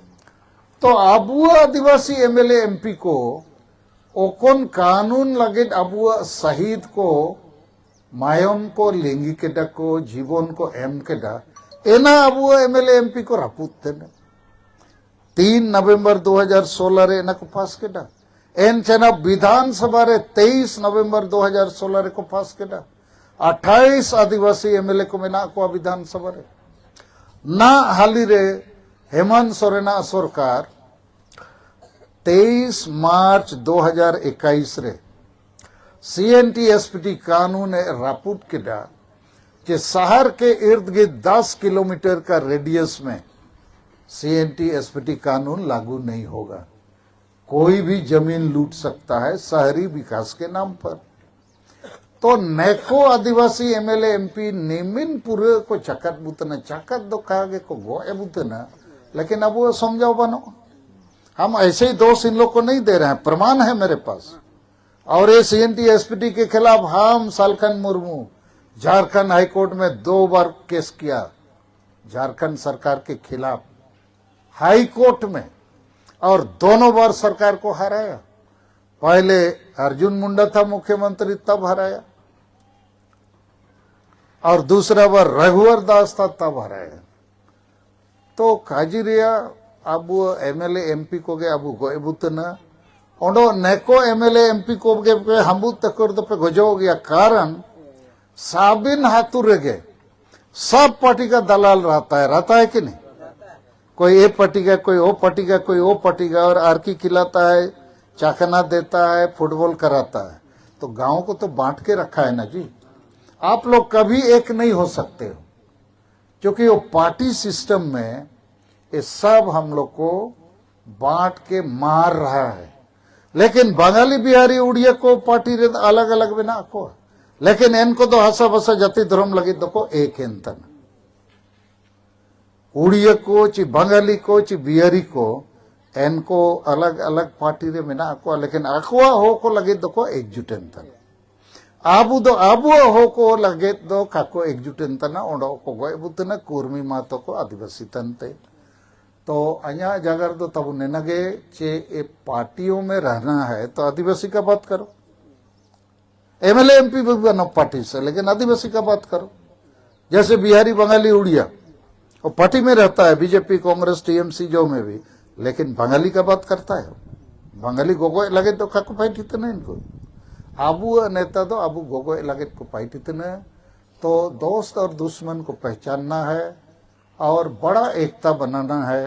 ᱛᱚ ᱟᱵᱚ ᱟᱹᱫᱤᱵᱟᱹᱥᱤ ᱮᱢᱮᱞᱮ ᱮᱢᱯᱤ ᱠᱚ ᱚᱠᱚᱱ ᱠᱟᱱᱩᱱ ᱞᱟᱹᱜᱤᱫ ᱟᱵᱚᱣᱟᱜ ᱥᱟᱹᱦᱤᱫ ᱠᱚ ᱢᱟᱭᱚᱢ ᱠᱚ ᱞᱤᱸᱜᱤ ᱠᱮᱫᱟ ᱠᱚ, ᱡᱤᱵᱚᱱ ᱠᱚ ᱮᱢ ᱠᱮᱫᱟ, ᱮᱱᱟ ᱟᱵᱚᱣᱟᱜ ᱮᱢᱮᱞᱮ ᱮᱢᱯᱤ ᱠᱚ ᱨᱟᱹᱯᱩᱫ ᱛᱮᱱᱟ᱾ ᱛᱤᱱ ᱱᱚᱵᱷᱮᱢᱵᱚᱨ ᱫᱩ ᱦᱟᱡᱟᱨ ᱥᱳᱞᱟ ᱨᱮ ᱮᱱᱟ ᱠᱚ ᱯᱟᱥ ᱠᱮᱫᱟ᱾ ᱮᱱ ᱪᱮᱱᱟ ᱵᱤᱫᱷᱟᱱ ᱥᱚᱵᱷᱟ ᱨᱮ ᱛᱮᱭᱤᱥ ᱱᱚᱵᱷᱮᱢᱵᱚᱨ ᱫᱩ ᱦᱟᱡᱟᱨ ᱥᱳᱞᱟ ᱨᱮᱠᱚ ᱯᱟᱥ ᱠᱮᱫᱟ᱾ ᱟᱴᱷᱟᱭᱤᱥ ᱟᱹᱫᱤᱵᱟᱹᱥᱤ ᱮᱢᱮᱞᱮ ᱠᱚ ᱢᱮᱱᱟᱜ ᱠᱚᱣᱟ ᱵᱤᱫᱷᱟᱱ ᱥᱚᱵᱷᱟ ᱨᱮ᱾ ᱱᱟᱜ ᱦᱟᱹᱞᱤ ᱨᱮ ᱦᱮᱢᱚᱱᱛ ᱥᱚᱨᱮᱱᱟᱜ ᱥᱚᱨᱠᱟᱨ ᱛᱮᱭᱤᱥ ᱢᱟᱨᱪ ᱫᱩ ᱦᱟᱡᱟᱨ ᱮᱠᱟᱭᱤᱥ ᱨᱮ C N T S P T ᱠᱟᱱᱩᱱ ᱮ ᱨᱟᱹᱯᱩᱫ ᱠᱮᱫᱟ ᱡᱮ ᱥᱟᱦᱟᱨ ᱠᱮ ᱤᱨᱫ ᱜᱤᱨᱫ ᱫᱟᱥ ᱠᱤᱞᱳᱢᱤᱴᱟᱨ ᱠᱟ ᱨᱮᱰᱤᱭᱟᱥ ᱢᱮ C N T S P T ᱠᱟᱱᱩᱱ ᱞᱟᱜᱩ ᱱᱟᱦᱤᱸ ᱦᱳᱜᱟ, ᱠᱳᱭ ᱵᱷᱤ ᱡᱟᱢᱤᱱ ᱞᱩᱴ ᱥᱟᱠᱛᱟ ᱦᱟᱭ, ᱥᱟᱦᱟᱨᱤ ᱵᱤᱠᱟᱥ ᱠᱮ ᱱᱟᱢ ᱯᱟᱨ᱾ ᱛᱚ ᱱᱮᱠᱚ ᱟᱹᱫᱤᱵᱟᱹᱥᱤ ᱮᱢᱮᱞᱮ ᱮᱢᱯᱤ ᱱᱤᱢᱤᱱ ᱯᱩᱨᱟᱹ ᱠᱚ ᱪᱟᱠᱟᱛ ᱵᱩᱛᱟᱹᱱᱟ, ᱪᱟᱠᱟᱛ ᱫᱚ ᱠᱟ ᱜᱮᱠᱚ ᱜᱚᱡ ᱮ ᱵᱩᱛᱟᱹᱱᱟ, ᱞᱮᱠᱤᱱ ᱟᱵᱚᱣᱟᱜ ᱥᱚᱢᱡᱷᱟᱣ ᱵᱟᱹᱱᱩᱜᱼᱟ᱾ हम ऐसे ही दोष इन लोग को नहीं दे रहे हैं, प्रमाण है मेरे पास। और ये C N T S P T के खिलाफ हम सालखन मुर्मू झारखंड हाई कोर्ट में दो बार केस किया, झारखंड सरकार के खिलाफ हाई कोर्ट में, और दोनों बार सरकार को हराया। पहले अर्जुन मुंडा था मुख्यमंत्री, तब हराया, और दूसरा बार रघुवर दास था, तब हराया। तो काजी रिया ᱟᱵᱚ ᱮᱢᱮᱞᱮ ᱮᱢᱯᱤ ᱠᱚᱜᱮ ᱟᱵᱚ ᱜᱚᱡ ᱵᱩᱛᱟᱹᱱᱟ᱾ ᱚᱸᱰᱮ ᱱᱮᱠᱚ ᱮᱢᱮᱞᱮ ᱮᱢᱯᱤ ᱠᱚᱜᱮ ᱯᱮ ᱦᱟᱢᱵᱩᱫ ᱛᱟᱠᱚᱨ ᱫᱚᱯᱮ ᱜᱚᱡᱚᱜ ᱜᱮᱭᱟ, ᱠᱟᱨᱚᱱ ᱥᱟᱵᱤᱱ ᱦᱟᱛᱩ ᱨᱮᱜᱮ सब पार्टी का दलाल रहता है, रहता है कि नहीं? कोई ए पार्टी का, कोई ओ पार्टी का, कोई ओ पार्टी का, और आरकी खिलाता है, चाखना देता है, फुटबॉल कराता है। तो गांव को तो बांट के रखा है ना जी। आप लोग कभी एक नहीं हो सकते हो, क्योंकि वो पार्टी सिस्टम में ये सब हम लोग को बांट के मार रहा है। लेकिन बंगाली, बिहारी, उड़िया को पार्टी रे अलग अलग ᱢᱮᱱᱟᱜ ᱠᱚᱣᱟ, ᱞᱮᱠᱤᱱ ᱮᱱᱠᱚ ᱫᱚ ᱦᱟᱥᱟ ᱵᱷᱟᱥᱟ ᱡᱟᱹᱛᱤ ᱫᱷᱚᱨᱚᱢ ᱞᱟᱹᱜᱤᱫ ᱫᱚᱠᱚ ᱮᱠ ᱮᱱ ᱛᱟᱦᱮᱱᱟ᱾ ᱩᱲᱤᱭᱟ ᱠᱚ ᱪᱮ ᱵᱟᱝᱜᱟᱞᱤ ᱠᱚ ᱪᱮ ᱵᱤᱦᱟᱨᱤ ᱠᱚ, ᱮᱱᱠᱚ ᱟᱞᱟᱜᱽ ᱟᱞᱟᱜᱽ ᱯᱟᱨᱴᱤ ᱨᱮ ᱢᱮᱱᱟᱜ ᱠᱚᱣᱟ, ᱞᱮᱠᱤᱱ ᱟᱠᱚᱣᱟᱜ ᱦᱚᱠ ᱠᱚ ᱞᱟᱹᱜᱤᱫ ᱫᱚᱠᱚ ᱮᱠᱡᱩᱴ ᱮᱱ ᱛᱟᱦᱮᱱᱟ᱾ ᱟᱵᱚ ᱫᱚ ᱟᱵᱚᱣᱟᱜ ᱦᱚᱠ ᱠᱚ ᱞᱟᱹᱜᱤᱫ ᱫᱚ ᱠᱟᱠᱚ ᱮᱠᱡᱩᱴ ᱮᱱ ᱛᱟᱦᱮᱱᱟ, ᱚᱸᱰᱮ ᱠᱚ ᱜᱚᱡ ᱵᱩᱛᱟᱹᱱᱟ, ᱠᱩᱨᱢᱤ ᱢᱟᱦᱟᱛᱚ ᱠᱚ ᱟᱹᱫᱤᱵᱟᱹᱥᱤ ᱛᱟᱦᱮᱱ ᱛᱮ᱾ तो अन्य जगह तो तब नैना गे चे ए पार्टियों में रहना है तो आदिवासी का बात करो। एमएलए एमपी भी बनो पार्टी से, लेकिन आदिवासी का बात करो। जैसे बिहारी, बंगाली, उड़िया, वो पार्टी में रहता है, बीजेपी, कांग्रेस, टीएमसी, जो में भी, लेकिन बंगाली का बात करता है। बंगाली गोगो लगे तो खाको पाइट इतने इनको। आबू नेता तो आबू गोगो लगे को पाइट इतने। तो दोस्त और दुश्मन को पहचानना है और बड़ा एकता बनाना है।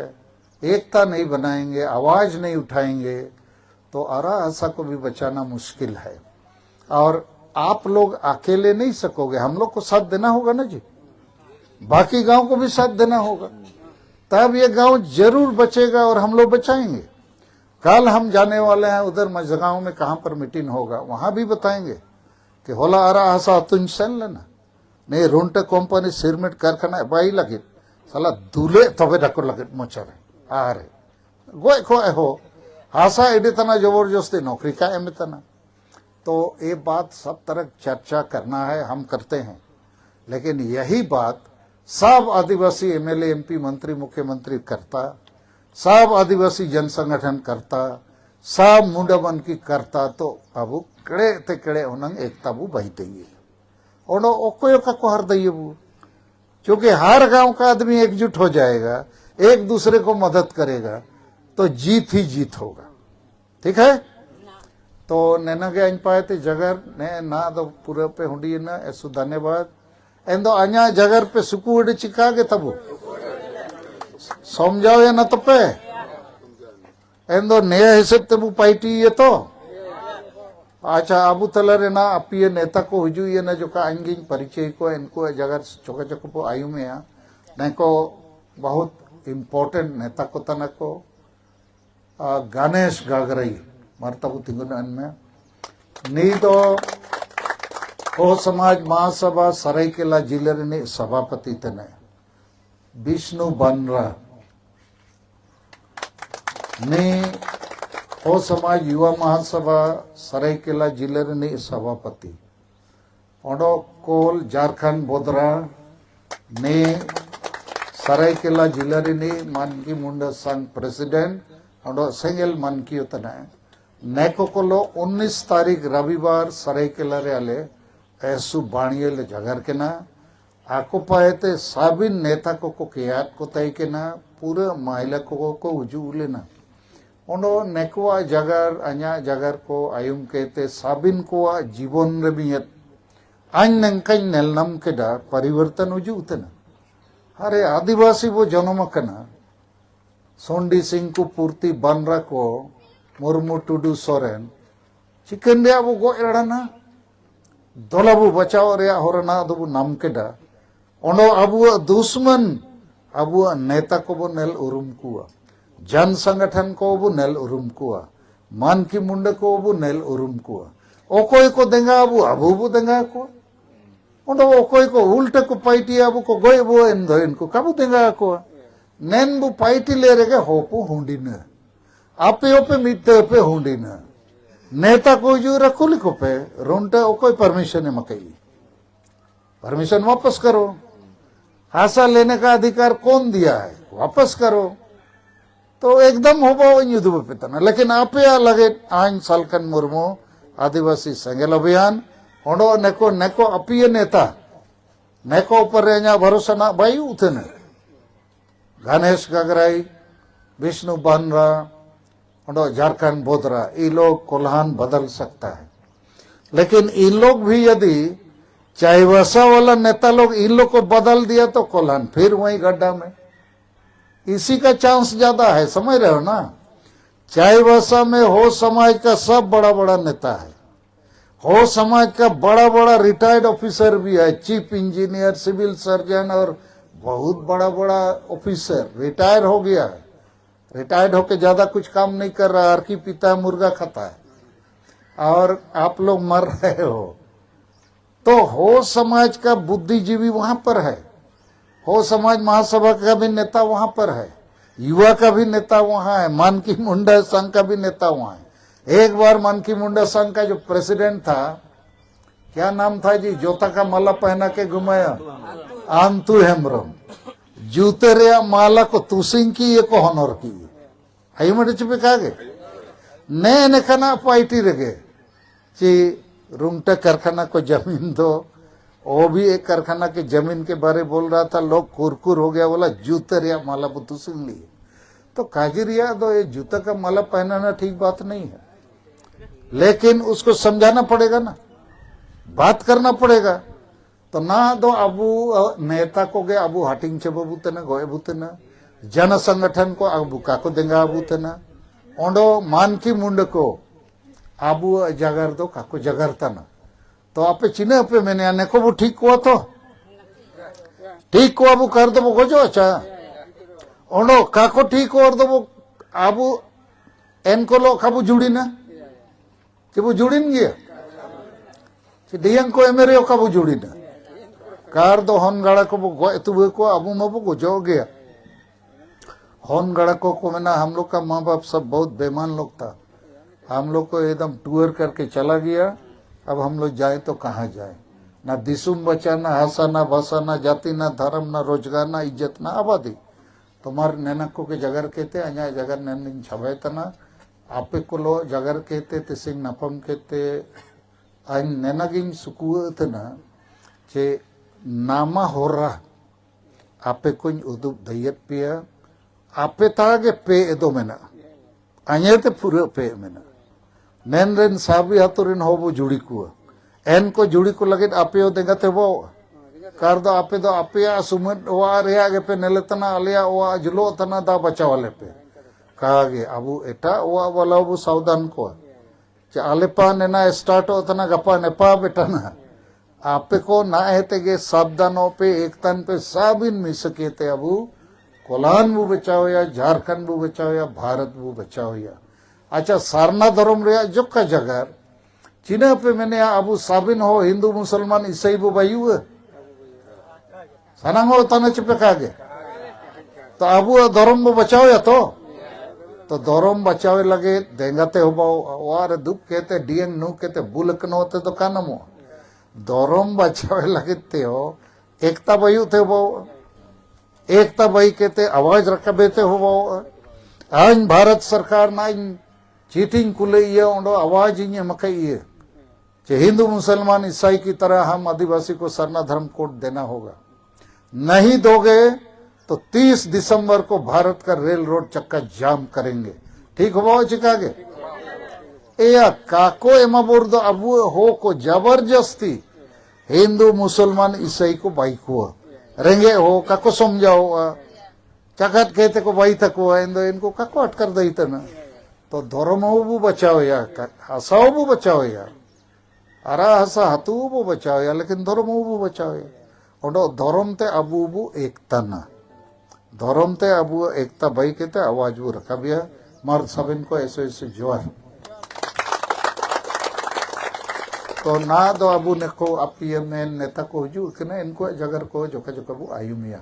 एकता नहीं बनाएंगे, आवाज नहीं उठाएंगे, तो अरा आसा को भी बचाना मुश्किल है। और आप लोग अकेले नहीं सकोगे, हम लोग को साथ देना होगा ना जी, बाकी गांव को भी साथ देना होगा, तब ये गांव जरूर बचेगा और हम लोग बचाएंगे। कल हम जाने वाले हैं उधर मझगांव में, कहां पर मीटिंग होगा, वहां भी बताएंगे कि होला अरा आसा तुम सेल लेना। नहीं, रोन्टे कंपनी सिरमिट कारखाना बाई लगे, साला दूले तबे डाको लगे मोचरे। अरे, गोय को हो, हासा एडे तना जबरदस्ती नौकरी का एम तना। तो ये बात सब तरह चर्चा करना है, हम करते हैं। लेकिन यही बात सब आदिवासी एमएलए, एमपी, मंत्री, मुख्यमंत्री करता, सब आदिवासी जन संगठन करता, सब मुंडा मन की करता, तो अब कड़े ते कड़े उनंग एकता बु बही तेंगी। ओनो ओकोयो का को हर दइये बु। क्योंकि हर गांव का आदमी एकजुट हो जाएगा, एक दूसरे को मदद करेगा, तो जीत ही जीत होगा। ठीक है? तो नैना के अन पाए थे जगर ने ना तो पूरे पे हुंडी ना, ऐसु धन्यवाद। एंदो अन्या जगर पे सुकूड़ चिका के तबु समझाओ या ना तो पे। एंदो नया हिसाब तबु पार्टी ये तो। अच्छा, अबु तला रे ना अपिये नेता को हुजु ये ना जो का आंगिन परिचय को इनको जगर चोका चोका पो आयु में या। नहीं को बहुत important नेता को तना को, आ, गणेश गागराई, मरता को तिंगुन अन में। नी तो हो समाज महासभा सरायकेला जिले रे नी सभापति तने। विष्णु बनरा। नी हो समाज युवा महासभा सरायकेला जिले रे नी सभापति। ओंडो कोल झारखंड बोदरा ने सरायकेला जिला रिनी मानकी मुंडा संघ प्रेसिडेंट, ओंडो सेंगेल मानकी उतना। नेको कोलो उन्नीस तारीख रविवार सरायकेला रे आले ऐसु बाणिये ले जगर केना। आको पाए ते साबिन नेता को को केयात को तय केना, पूरा महिला को को उजू लेना। ओंडो नेकवा जगर, अन्या जगर को आयुम केते साबिन को जीवन रे मियत। आइन नंकाइन नेलनम केदा परिवर्तन उजू उतना। अरे आदिवासी वो जन्म कना, सोंडी सिंह को पूर्ति बनरा को, मुर्मू टुडू सोरेन, चिकन दे वो गो एड़ाना, दोलाबू बचाव रे होरना दबू नाम केदा। ओंडो अबुआ दुश्मन, अबुआ नेता को बो नेल उरुम कुआ। जन संगठन को बो नेल उरुम कुआ। मानकी मुंडे को बो नेल उरुम कुआ। ओकोय को देंगा अबू, अबू बो देंगा को। ओंडो ओकोय को उल्टे को पाइटी अबू को गोय बो एन दो इनको कबू देंगा को। नेन बो पाइटी ले रेगे होपो हुंडी ने। आपे ओपे मिट्टे पे हुंडी ने। नेता को जो रकुली को पे, रोंटे ओकोय परमिशन मकई। परमिशन वापस करो। हासा लेने का अधिकार कौन दिया है? वापस करो। तो एकदम होबो इन युद्ध पे तना। लेकिन आपे लगे आइन सालकन मुर्मू आदिवासी सेंगेल अभियान, ओंडो नेको, नेको अपिय नेता, नेको ऊपर रे न्या भरोसा ना बाई उतने। गणेश गगराई, विष्णु बानरा, और झारखंड बोदरा, ये लोग कोल्हान बदल सकता है। लेकिन इन लोग भी यदि चाईबासा वाला नेता लोग इन लोग को बदल दिया तो कोल्हान फिर वही गड्ढा में। इसी का चांस ज्यादा है, समझ रहे हो ना? चाईबासा में हो समाज का सब बड़ा बड़ा नेता है। हो समाज का बड़ा बड़ा रिटायर्ड ऑफिसर भी है, चीफ इंजीनियर, सिविल सर्जन और बहुत बड़ा बड़ा ऑफिसर रिटायर हो गया है। रिटायर्ड होके ज्यादा कुछ काम नहीं कर रहा, हर की पीता है, मुर्गा खाता है, और आप लोग मर रहे हो। तो हो समाज का बुद्धिजीवी वहां पर है, हो समाज महासभा का भी नेता वहां पर है, युवा का भी नेता वहां है, मानकी मुंडा संघ का भी नेता वहां है। एक बार मानकी मुंडा संघ का जो प्रेसिडेंट था, क्या नाम था जी, जोता का माला पहना के घुमाया, आंतु हेम्ब्रम। जूते ᱨᱮᱭᱟᱜ ᱢᱟᱞᱟ ᱠᱚ ᱛᱩᱥᱤᱧ ᱠᱤ ᱤᱭᱟᱹ ᱠᱚ ᱦᱚᱱᱚᱨ ᱠᱤ᱾ ᱟᱭᱩᱢᱟᱹᱴᱤ ᱪᱤᱯᱮ ᱠᱟᱜᱮ ᱱᱮ ᱱᱮᱠᱷᱟᱱᱟ ᱯᱟᱭᱴᱤ ᱨᱮᱜᱮ ᱪᱤ ᱨᱩᱝᱴᱟ ᱠᱟᱨᱠᱷᱟᱱᱟ ᱠᱚ ᱡᱟᱢᱤᱱ ᱫᱚ, वो भी एक कारखाना के जमीन के बारे बोल रहा था, लोग कुरकुर हो गया, बोला जूते ᱨᱮᱭᱟᱜ ᱢᱟᱞᱟ ᱵᱚ ᱛᱩᱥᱤᱧ ᱞᱤ। तो काजी रिया दो ये जूता का माला पहनाना ठीक बात नहीं है, लेकिन उसको समझाना पड़ेगा ना, बात करना पड़ेगा। तो ना दो अबू नेता को गे अबू हटिंग चे बबू तना, गोए बुतना, जन संगठन को अबू काको देंगा अबू तना, ओंडो मानकी मुंड को अबू जगर दो काको जगर तना। तो आपे चिन्ह पे मैंने अने को वो ठीक को तो, ठीक को अबू कर दो वो गोजो अच्छा। ओंडो काको ठीक को और दो वो अबू एन को लो काबू जुड़ी ना। ᱪᱮ ᱵᱚ ᱡᱩᱲᱤᱱ ᱜᱮᱭᱟ? ᱪᱮ ᱰᱤᱭᱟᱝ ᱠᱚ ᱮᱢᱮᱨᱮ ᱚᱠᱟ ᱵᱚ ᱡᱩᱲᱤᱱᱟ? ᱠᱟᱨ ᱫᱚ ᱦᱚᱱ ᱜᱟᱲᱟ ᱠᱚ ᱵᱚ ᱜᱚᱡ ᱛᱩᱵᱟᱹ ᱠᱚᱣᱟ, ᱟᱵᱚ ᱢᱟᱵᱚ ᱜᱚᱡᱚᱜ ᱜᱮᱭᱟ᱾ ᱦᱚᱱ ᱜᱟᱲᱟ ᱠᱚ ᱠᱚ ᱢᱮᱱᱟ, "हम लोग का माँ बाप सब बहुत बेईमान लोग था, हम लोग को एकदम टूर करके चला गया, अब हम लोग जाए तो कहाँ जाए? ना दिसुम बचा, ना हंसा, ना भाषा, ना जाति, ना धर्म, ना रोजगार, ना इज्जत, ना आबादी।" ᱛᱚᱢᱟᱨ ᱱᱮᱱᱟ ᱠᱚᱜᱮ ᱡᱟᱜᱟᱨ ᱠᱮᱛᱮ, ᱟᱧᱟ ᱡᱟᱜᱟᱨ ᱱᱮᱱ ᱞᱤᱧ ᱪᱷᱟᱵᱟᱭ ᱛᱟᱱᱟ, ᱟᱯᱮ ᱠᱚᱞᱚ ᱡᱟᱜᱟᱨ ᱠᱮᱛᱮ, ᱛᱮᱥᱮᱧ ᱱᱟᱯᱟᱢ ᱠᱮᱛᱮ, ᱟᱧ ᱱᱮᱱᱟ ᱜᱤᱧ ᱥᱩᱠᱩᱣᱟᱹ ᱛᱟᱱᱟ, ᱪᱮ ᱱᱟᱢᱟ ᱦᱚᱨᱟ, ᱟᱯᱮ ᱠᱚᱧ ᱩᱫᱩᱜ ᱫᱟᱹᱭᱮᱫ ᱯᱮᱭᱟ, ᱟᱯᱮ ᱛᱟᱜᱮ ᱯᱮ ᱮᱫᱚ ᱢᱮᱱᱟᱜᱼᱟ, ᱟᱧᱮ ᱛᱮ ᱯᱩᱨᱟᱹ ᱯᱮ ᱢᱮᱱᱟᱜᱼᱟ᱾ ᱱᱮᱱ ᱨᱮᱱ ᱥᱟᱵᱤ ᱟᱛᱳ ᱨᱮᱱ ᱦᱚᱸ ᱵᱚ ᱡᱩᱲᱤ ᱠᱚᱣᱟ᱾ ᱮᱱ ᱠᱚ ᱡᱩᱲᱤ ᱠᱚ ᱞᱟᱹᱜᱤᱫ ᱟᱯᱮ ᱦᱚᱸ ᱫᱮᱸᱜᱟ ᱛᱮ ᱵᱚ᱾ ᱠᱟᱨ ᱫᱚ ᱟᱯᱮ ᱫᱚ ᱟᱯᱮᱭᱟᱜ ᱥᱩᱢᱟᱹᱫ ᱚᱣᱟᱜ ᱨᱮᱭᱟᱜ ᱜᱮᱯᱮ ᱱᱮᱞᱮ ᱛᱟᱱᱟ, ᱟᱞᱮᱭᱟᱜ ᱚᱣᱟᱜ ᱡᱩᱞᱚᱜ ᱛᱟᱱᱟ, ᱫᱟ ᱵᱟᱪᱟᱣ ᱟᱞᱮ ᱯᱮ᱾ ᱠᱟᱜᱮ ᱟᱵᱚ ᱮᱴᱟᱜ ᱚᱣᱟᱜ ᱵᱟᱞᱟ ᱵᱚ ᱥᱟᱣᱫᱷᱟᱱ ᱠᱚᱣᱟ᱾ ᱪᱮ ᱟᱞᱮ ᱯᱟ ᱱᱮᱱᱟ ᱥᱴᱟᱨᱴᱚᱜ ᱛᱟᱱᱟ, ᱜᱟᱯᱟ ᱱᱮᱯᱟ ᱵᱮᱴᱟᱱᱟ᱾ ᱟᱯᱮ ᱠᱚ ᱱᱟᱜ ᱦᱮ ᱛᱮᱜᱮ ᱥᱟᱵᱫᱟᱱᱚᱜ ᱯᱮ, ᱮᱠᱛᱟᱱ ᱯᱮ, ᱥᱟᱵᱤᱱ ᱢᱤᱥᱟᱹᱠᱮ ᱛᱮ ᱟᱵᱚ ᱠᱚᱞᱟᱱ ᱵᱚ ᱵᱟᱪᱟᱣᱮᱭᱟ, ᱡᱷᱟᱨᱠᱷᱚᱸᱰ ᱵᱚ ᱵᱟᱪᱟᱣᱮᱭᱟ, ᱵᱷᱟᱨᱚᱛ ᱵᱚ ᱵᱟᱪᱟᱣᱮᱭᱟ᱾ ᱟᱪᱪᱷᱟ, ᱥᱟᱨᱱᱟ ᱫᱷᱚᱨᱚᱢ ᱨᱮᱭᱟᱜ ᱡᱚᱠᱠᱟ ᱡᱟᱜᱟᱨ ᱪᱤᱱᱟᱹ ᱯᱮ ᱢᱮᱱᱮᱭᱟ, ᱟᱵᱚ ᱥᱟᱵᱤᱱ ᱦᱚ ᱦᱤᱱᱫᱩ ᱢᱩᱥᱚᱞᱢᱟᱱ ᱤᱥᱟᱹᱭ ᱵᱚ ᱵᱟᱭᱩᱜᱼᱟ? ᱥᱟᱱᱟᱢ ᱦᱚᱲ ᱛᱟᱱᱟ ᱪᱮᱯᱮ ᱠᱟᱜᱮ᱾ ᱛᱚ ᱟᱵᱚᱣᱟᱜ ᱫᱷᱚᱨᱚᱢ ᱵᱚ ᱵᱟᱪᱟᱣᱮᱭᱟ ᱛᱚ᱾ ᱛᱚ ᱫᱷᱚᱨᱚᱢ ᱵᱟᱪᱟᱣᱮ ᱞᱟᱹᱜᱤᱫ ᱫᱮᱸᱜᱟ ᱛᱮ ᱦᱚᱸ ᱵᱟᱵᱚ ᱚᱲᱟᱜ ᱨᱮ ᱫᱩᱵ ᱠᱮᱛᱮ ᱰᱤᱭᱮᱝ ᱱᱩ ᱠᱮᱛᱮ ᱵᱩᱞ ᱠᱟᱱᱚ ᱛᱮ ᱫᱚ ᱠᱟᱱᱟᱢᱚᱜᱼᱟ᱾ ᱫᱷᱚᱨᱚᱢ ᱵᱟᱪᱟᱣᱮ ᱞᱟᱹᱜᱤᱫ ᱛᱮ ᱦᱚᱸ ᱮᱠᱛᱟ ᱵᱟᱭᱩ ᱛᱮ ᱵᱚ, ᱮᱠᱛᱟ ᱵᱟᱭ ᱠᱮᱛᱮ ᱟᱣᱟᱡ ᱨᱟᱠᱟᱵᱮ ᱛᱮ ᱦᱚᱸ ᱵᱚ, ᱟᱧ ᱵᱷᱟᱨᱚᱛ ᱥᱚᱨᱠᱟᱨ ᱱᱟᱧ ᱪᱤᱴᱷᱤᱧ ᱠᱩᱞᱮ ᱤᱭᱟᱹ ᱚᱸᱰᱮ ᱟᱣᱟᱡ ᱤᱧ ᱮᱢ ᱟᱠᱟᱫ ᱤᱭᱟᱹ᱾ ᱪᱮ ᱦᱤᱸᱫᱩ ᱢᱩᱥᱚᱞᱢᱟᱱ ᱤᱥᱟᱭ ᱠᱤ ᱛᱟᱨᱟᱦ ᱦᱟᱢ ᱟᱹᱫᱤᱵᱟᱹᱥᱤ ᱠᱚ ᱥᱟᱨᱱᱟ ᱫᱷᱚᱨᱚᱢ ᱠᱳᱰ ᱫᱮᱱᱟ ᱦᱳᱜᱟ, ᱱᱟᱦᱤ ᱫᱳᱜᱮ ᱛᱚ ᱛᱤᱥ ᱫᱤᱥᱚᱢᱵᱚᱨ ᱠᱚ ᱵᱷᱟᱨᱚᱛ ᱠᱟ ᱨᱮᱞ ᱨᱳᱰ ᱪᱟᱠᱟ ᱡᱟᱢ ᱠᱟᱨᱮᱝᱜᱮ᱾ ᱴᱷᱤᱠ ᱦᱳᱵᱟ ᱪᱤᱠᱟ ᱜᱮ? ᱮᱭᱟ ᱠᱟᱠᱚ ᱮᱢᱟ ᱵᱚᱨ ᱫᱚ ᱟᱵᱚ ᱦᱚ ᱠᱚ ᱡᱟᱵᱟᱨᱡᱟᱥᱛᱤ ᱦᱤᱸᱫᱩ ᱢᱩᱥᱚᱞᱢᱟᱱ ᱤᱥᱟᱭ ᱠᱚ ᱵᱟᱭ ᱠᱚᱣᱟ᱾ ᱨᱮᱸᱜᱮᱡ ᱦᱚ ᱠᱟᱠᱚ ᱥᱚᱢᱡᱟᱣᱚᱜᱼᱟ᱾ ᱪᱟᱠᱟᱛ ᱠᱮᱛᱮ ᱠᱚ ᱵᱟᱭ ᱛᱟᱠᱚᱣᱟ, ᱮᱱᱫᱚ ᱮᱱᱠᱚ ᱠᱟᱠᱚ ᱟᱴᱠᱟᱨ ᱫᱟᱭ ᱛᱟᱱᱟ᱾ ᱛᱚ ᱫᱷᱚᱨᱚᱢ ᱦᱚᱸ ᱵᱚ ᱵᱟᱪᱟᱣᱮᱭᱟ, ᱦᱟᱥᱟ ᱦᱚᱸ ᱵᱚ ᱵᱟᱪᱟᱣᱮᱭᱟ᱾ ᱟᱨᱟᱜ ᱦᱟᱥᱟ ᱦᱟᱹᱛᱩ ᱵᱚ ᱵᱟᱪᱟᱣᱮᱭᱟ, ᱞᱮᱠᱤᱱ ᱫᱷᱚᱨᱚᱢ ᱵᱚ ᱵᱟᱪᱟᱣᱮᱭᱟ᱾ ᱚᱸᱰᱮ ᱫᱷᱚᱨᱚᱢ ᱛᱮ ᱟᱵᱚ ᱵᱚ ᱮᱠᱛᱟᱱᱟ᱾ ᱫᱷᱚᱨᱚᱢ ᱛᱮ ᱟᱵᱚ ᱮᱠᱛᱟ ᱵᱟᱭ ᱠᱟᱛᱮ ᱟᱣᱟᱡ ᱵᱚ ᱨᱟᱠᱟᱵᱮᱭᱟ᱾ ᱢᱟᱨ ᱥᱟᱵᱤᱱ ᱠᱚ ᱮᱥᱚ ᱮᱥᱚ ᱡᱚᱦᱟᱨ᱾ ᱛᱚ ᱱᱟ ᱫᱚ ᱟᱵᱚ ᱱᱮᱠᱚ ᱟᱯᱤᱭᱟᱹ ᱢᱮᱱ ᱱᱮᱛᱟ ᱠᱚ ᱦᱤᱡᱩᱜ ᱠᱟᱱᱟ, ᱩᱱᱠᱩᱣᱟᱜ ᱡᱟᱭᱜᱟ ᱨᱮᱠᱚ ᱡᱚᱠᱷᱟ ᱡᱚᱠᱷᱟ ᱵᱚ ᱟᱭᱩᱢᱮᱭᱟ᱾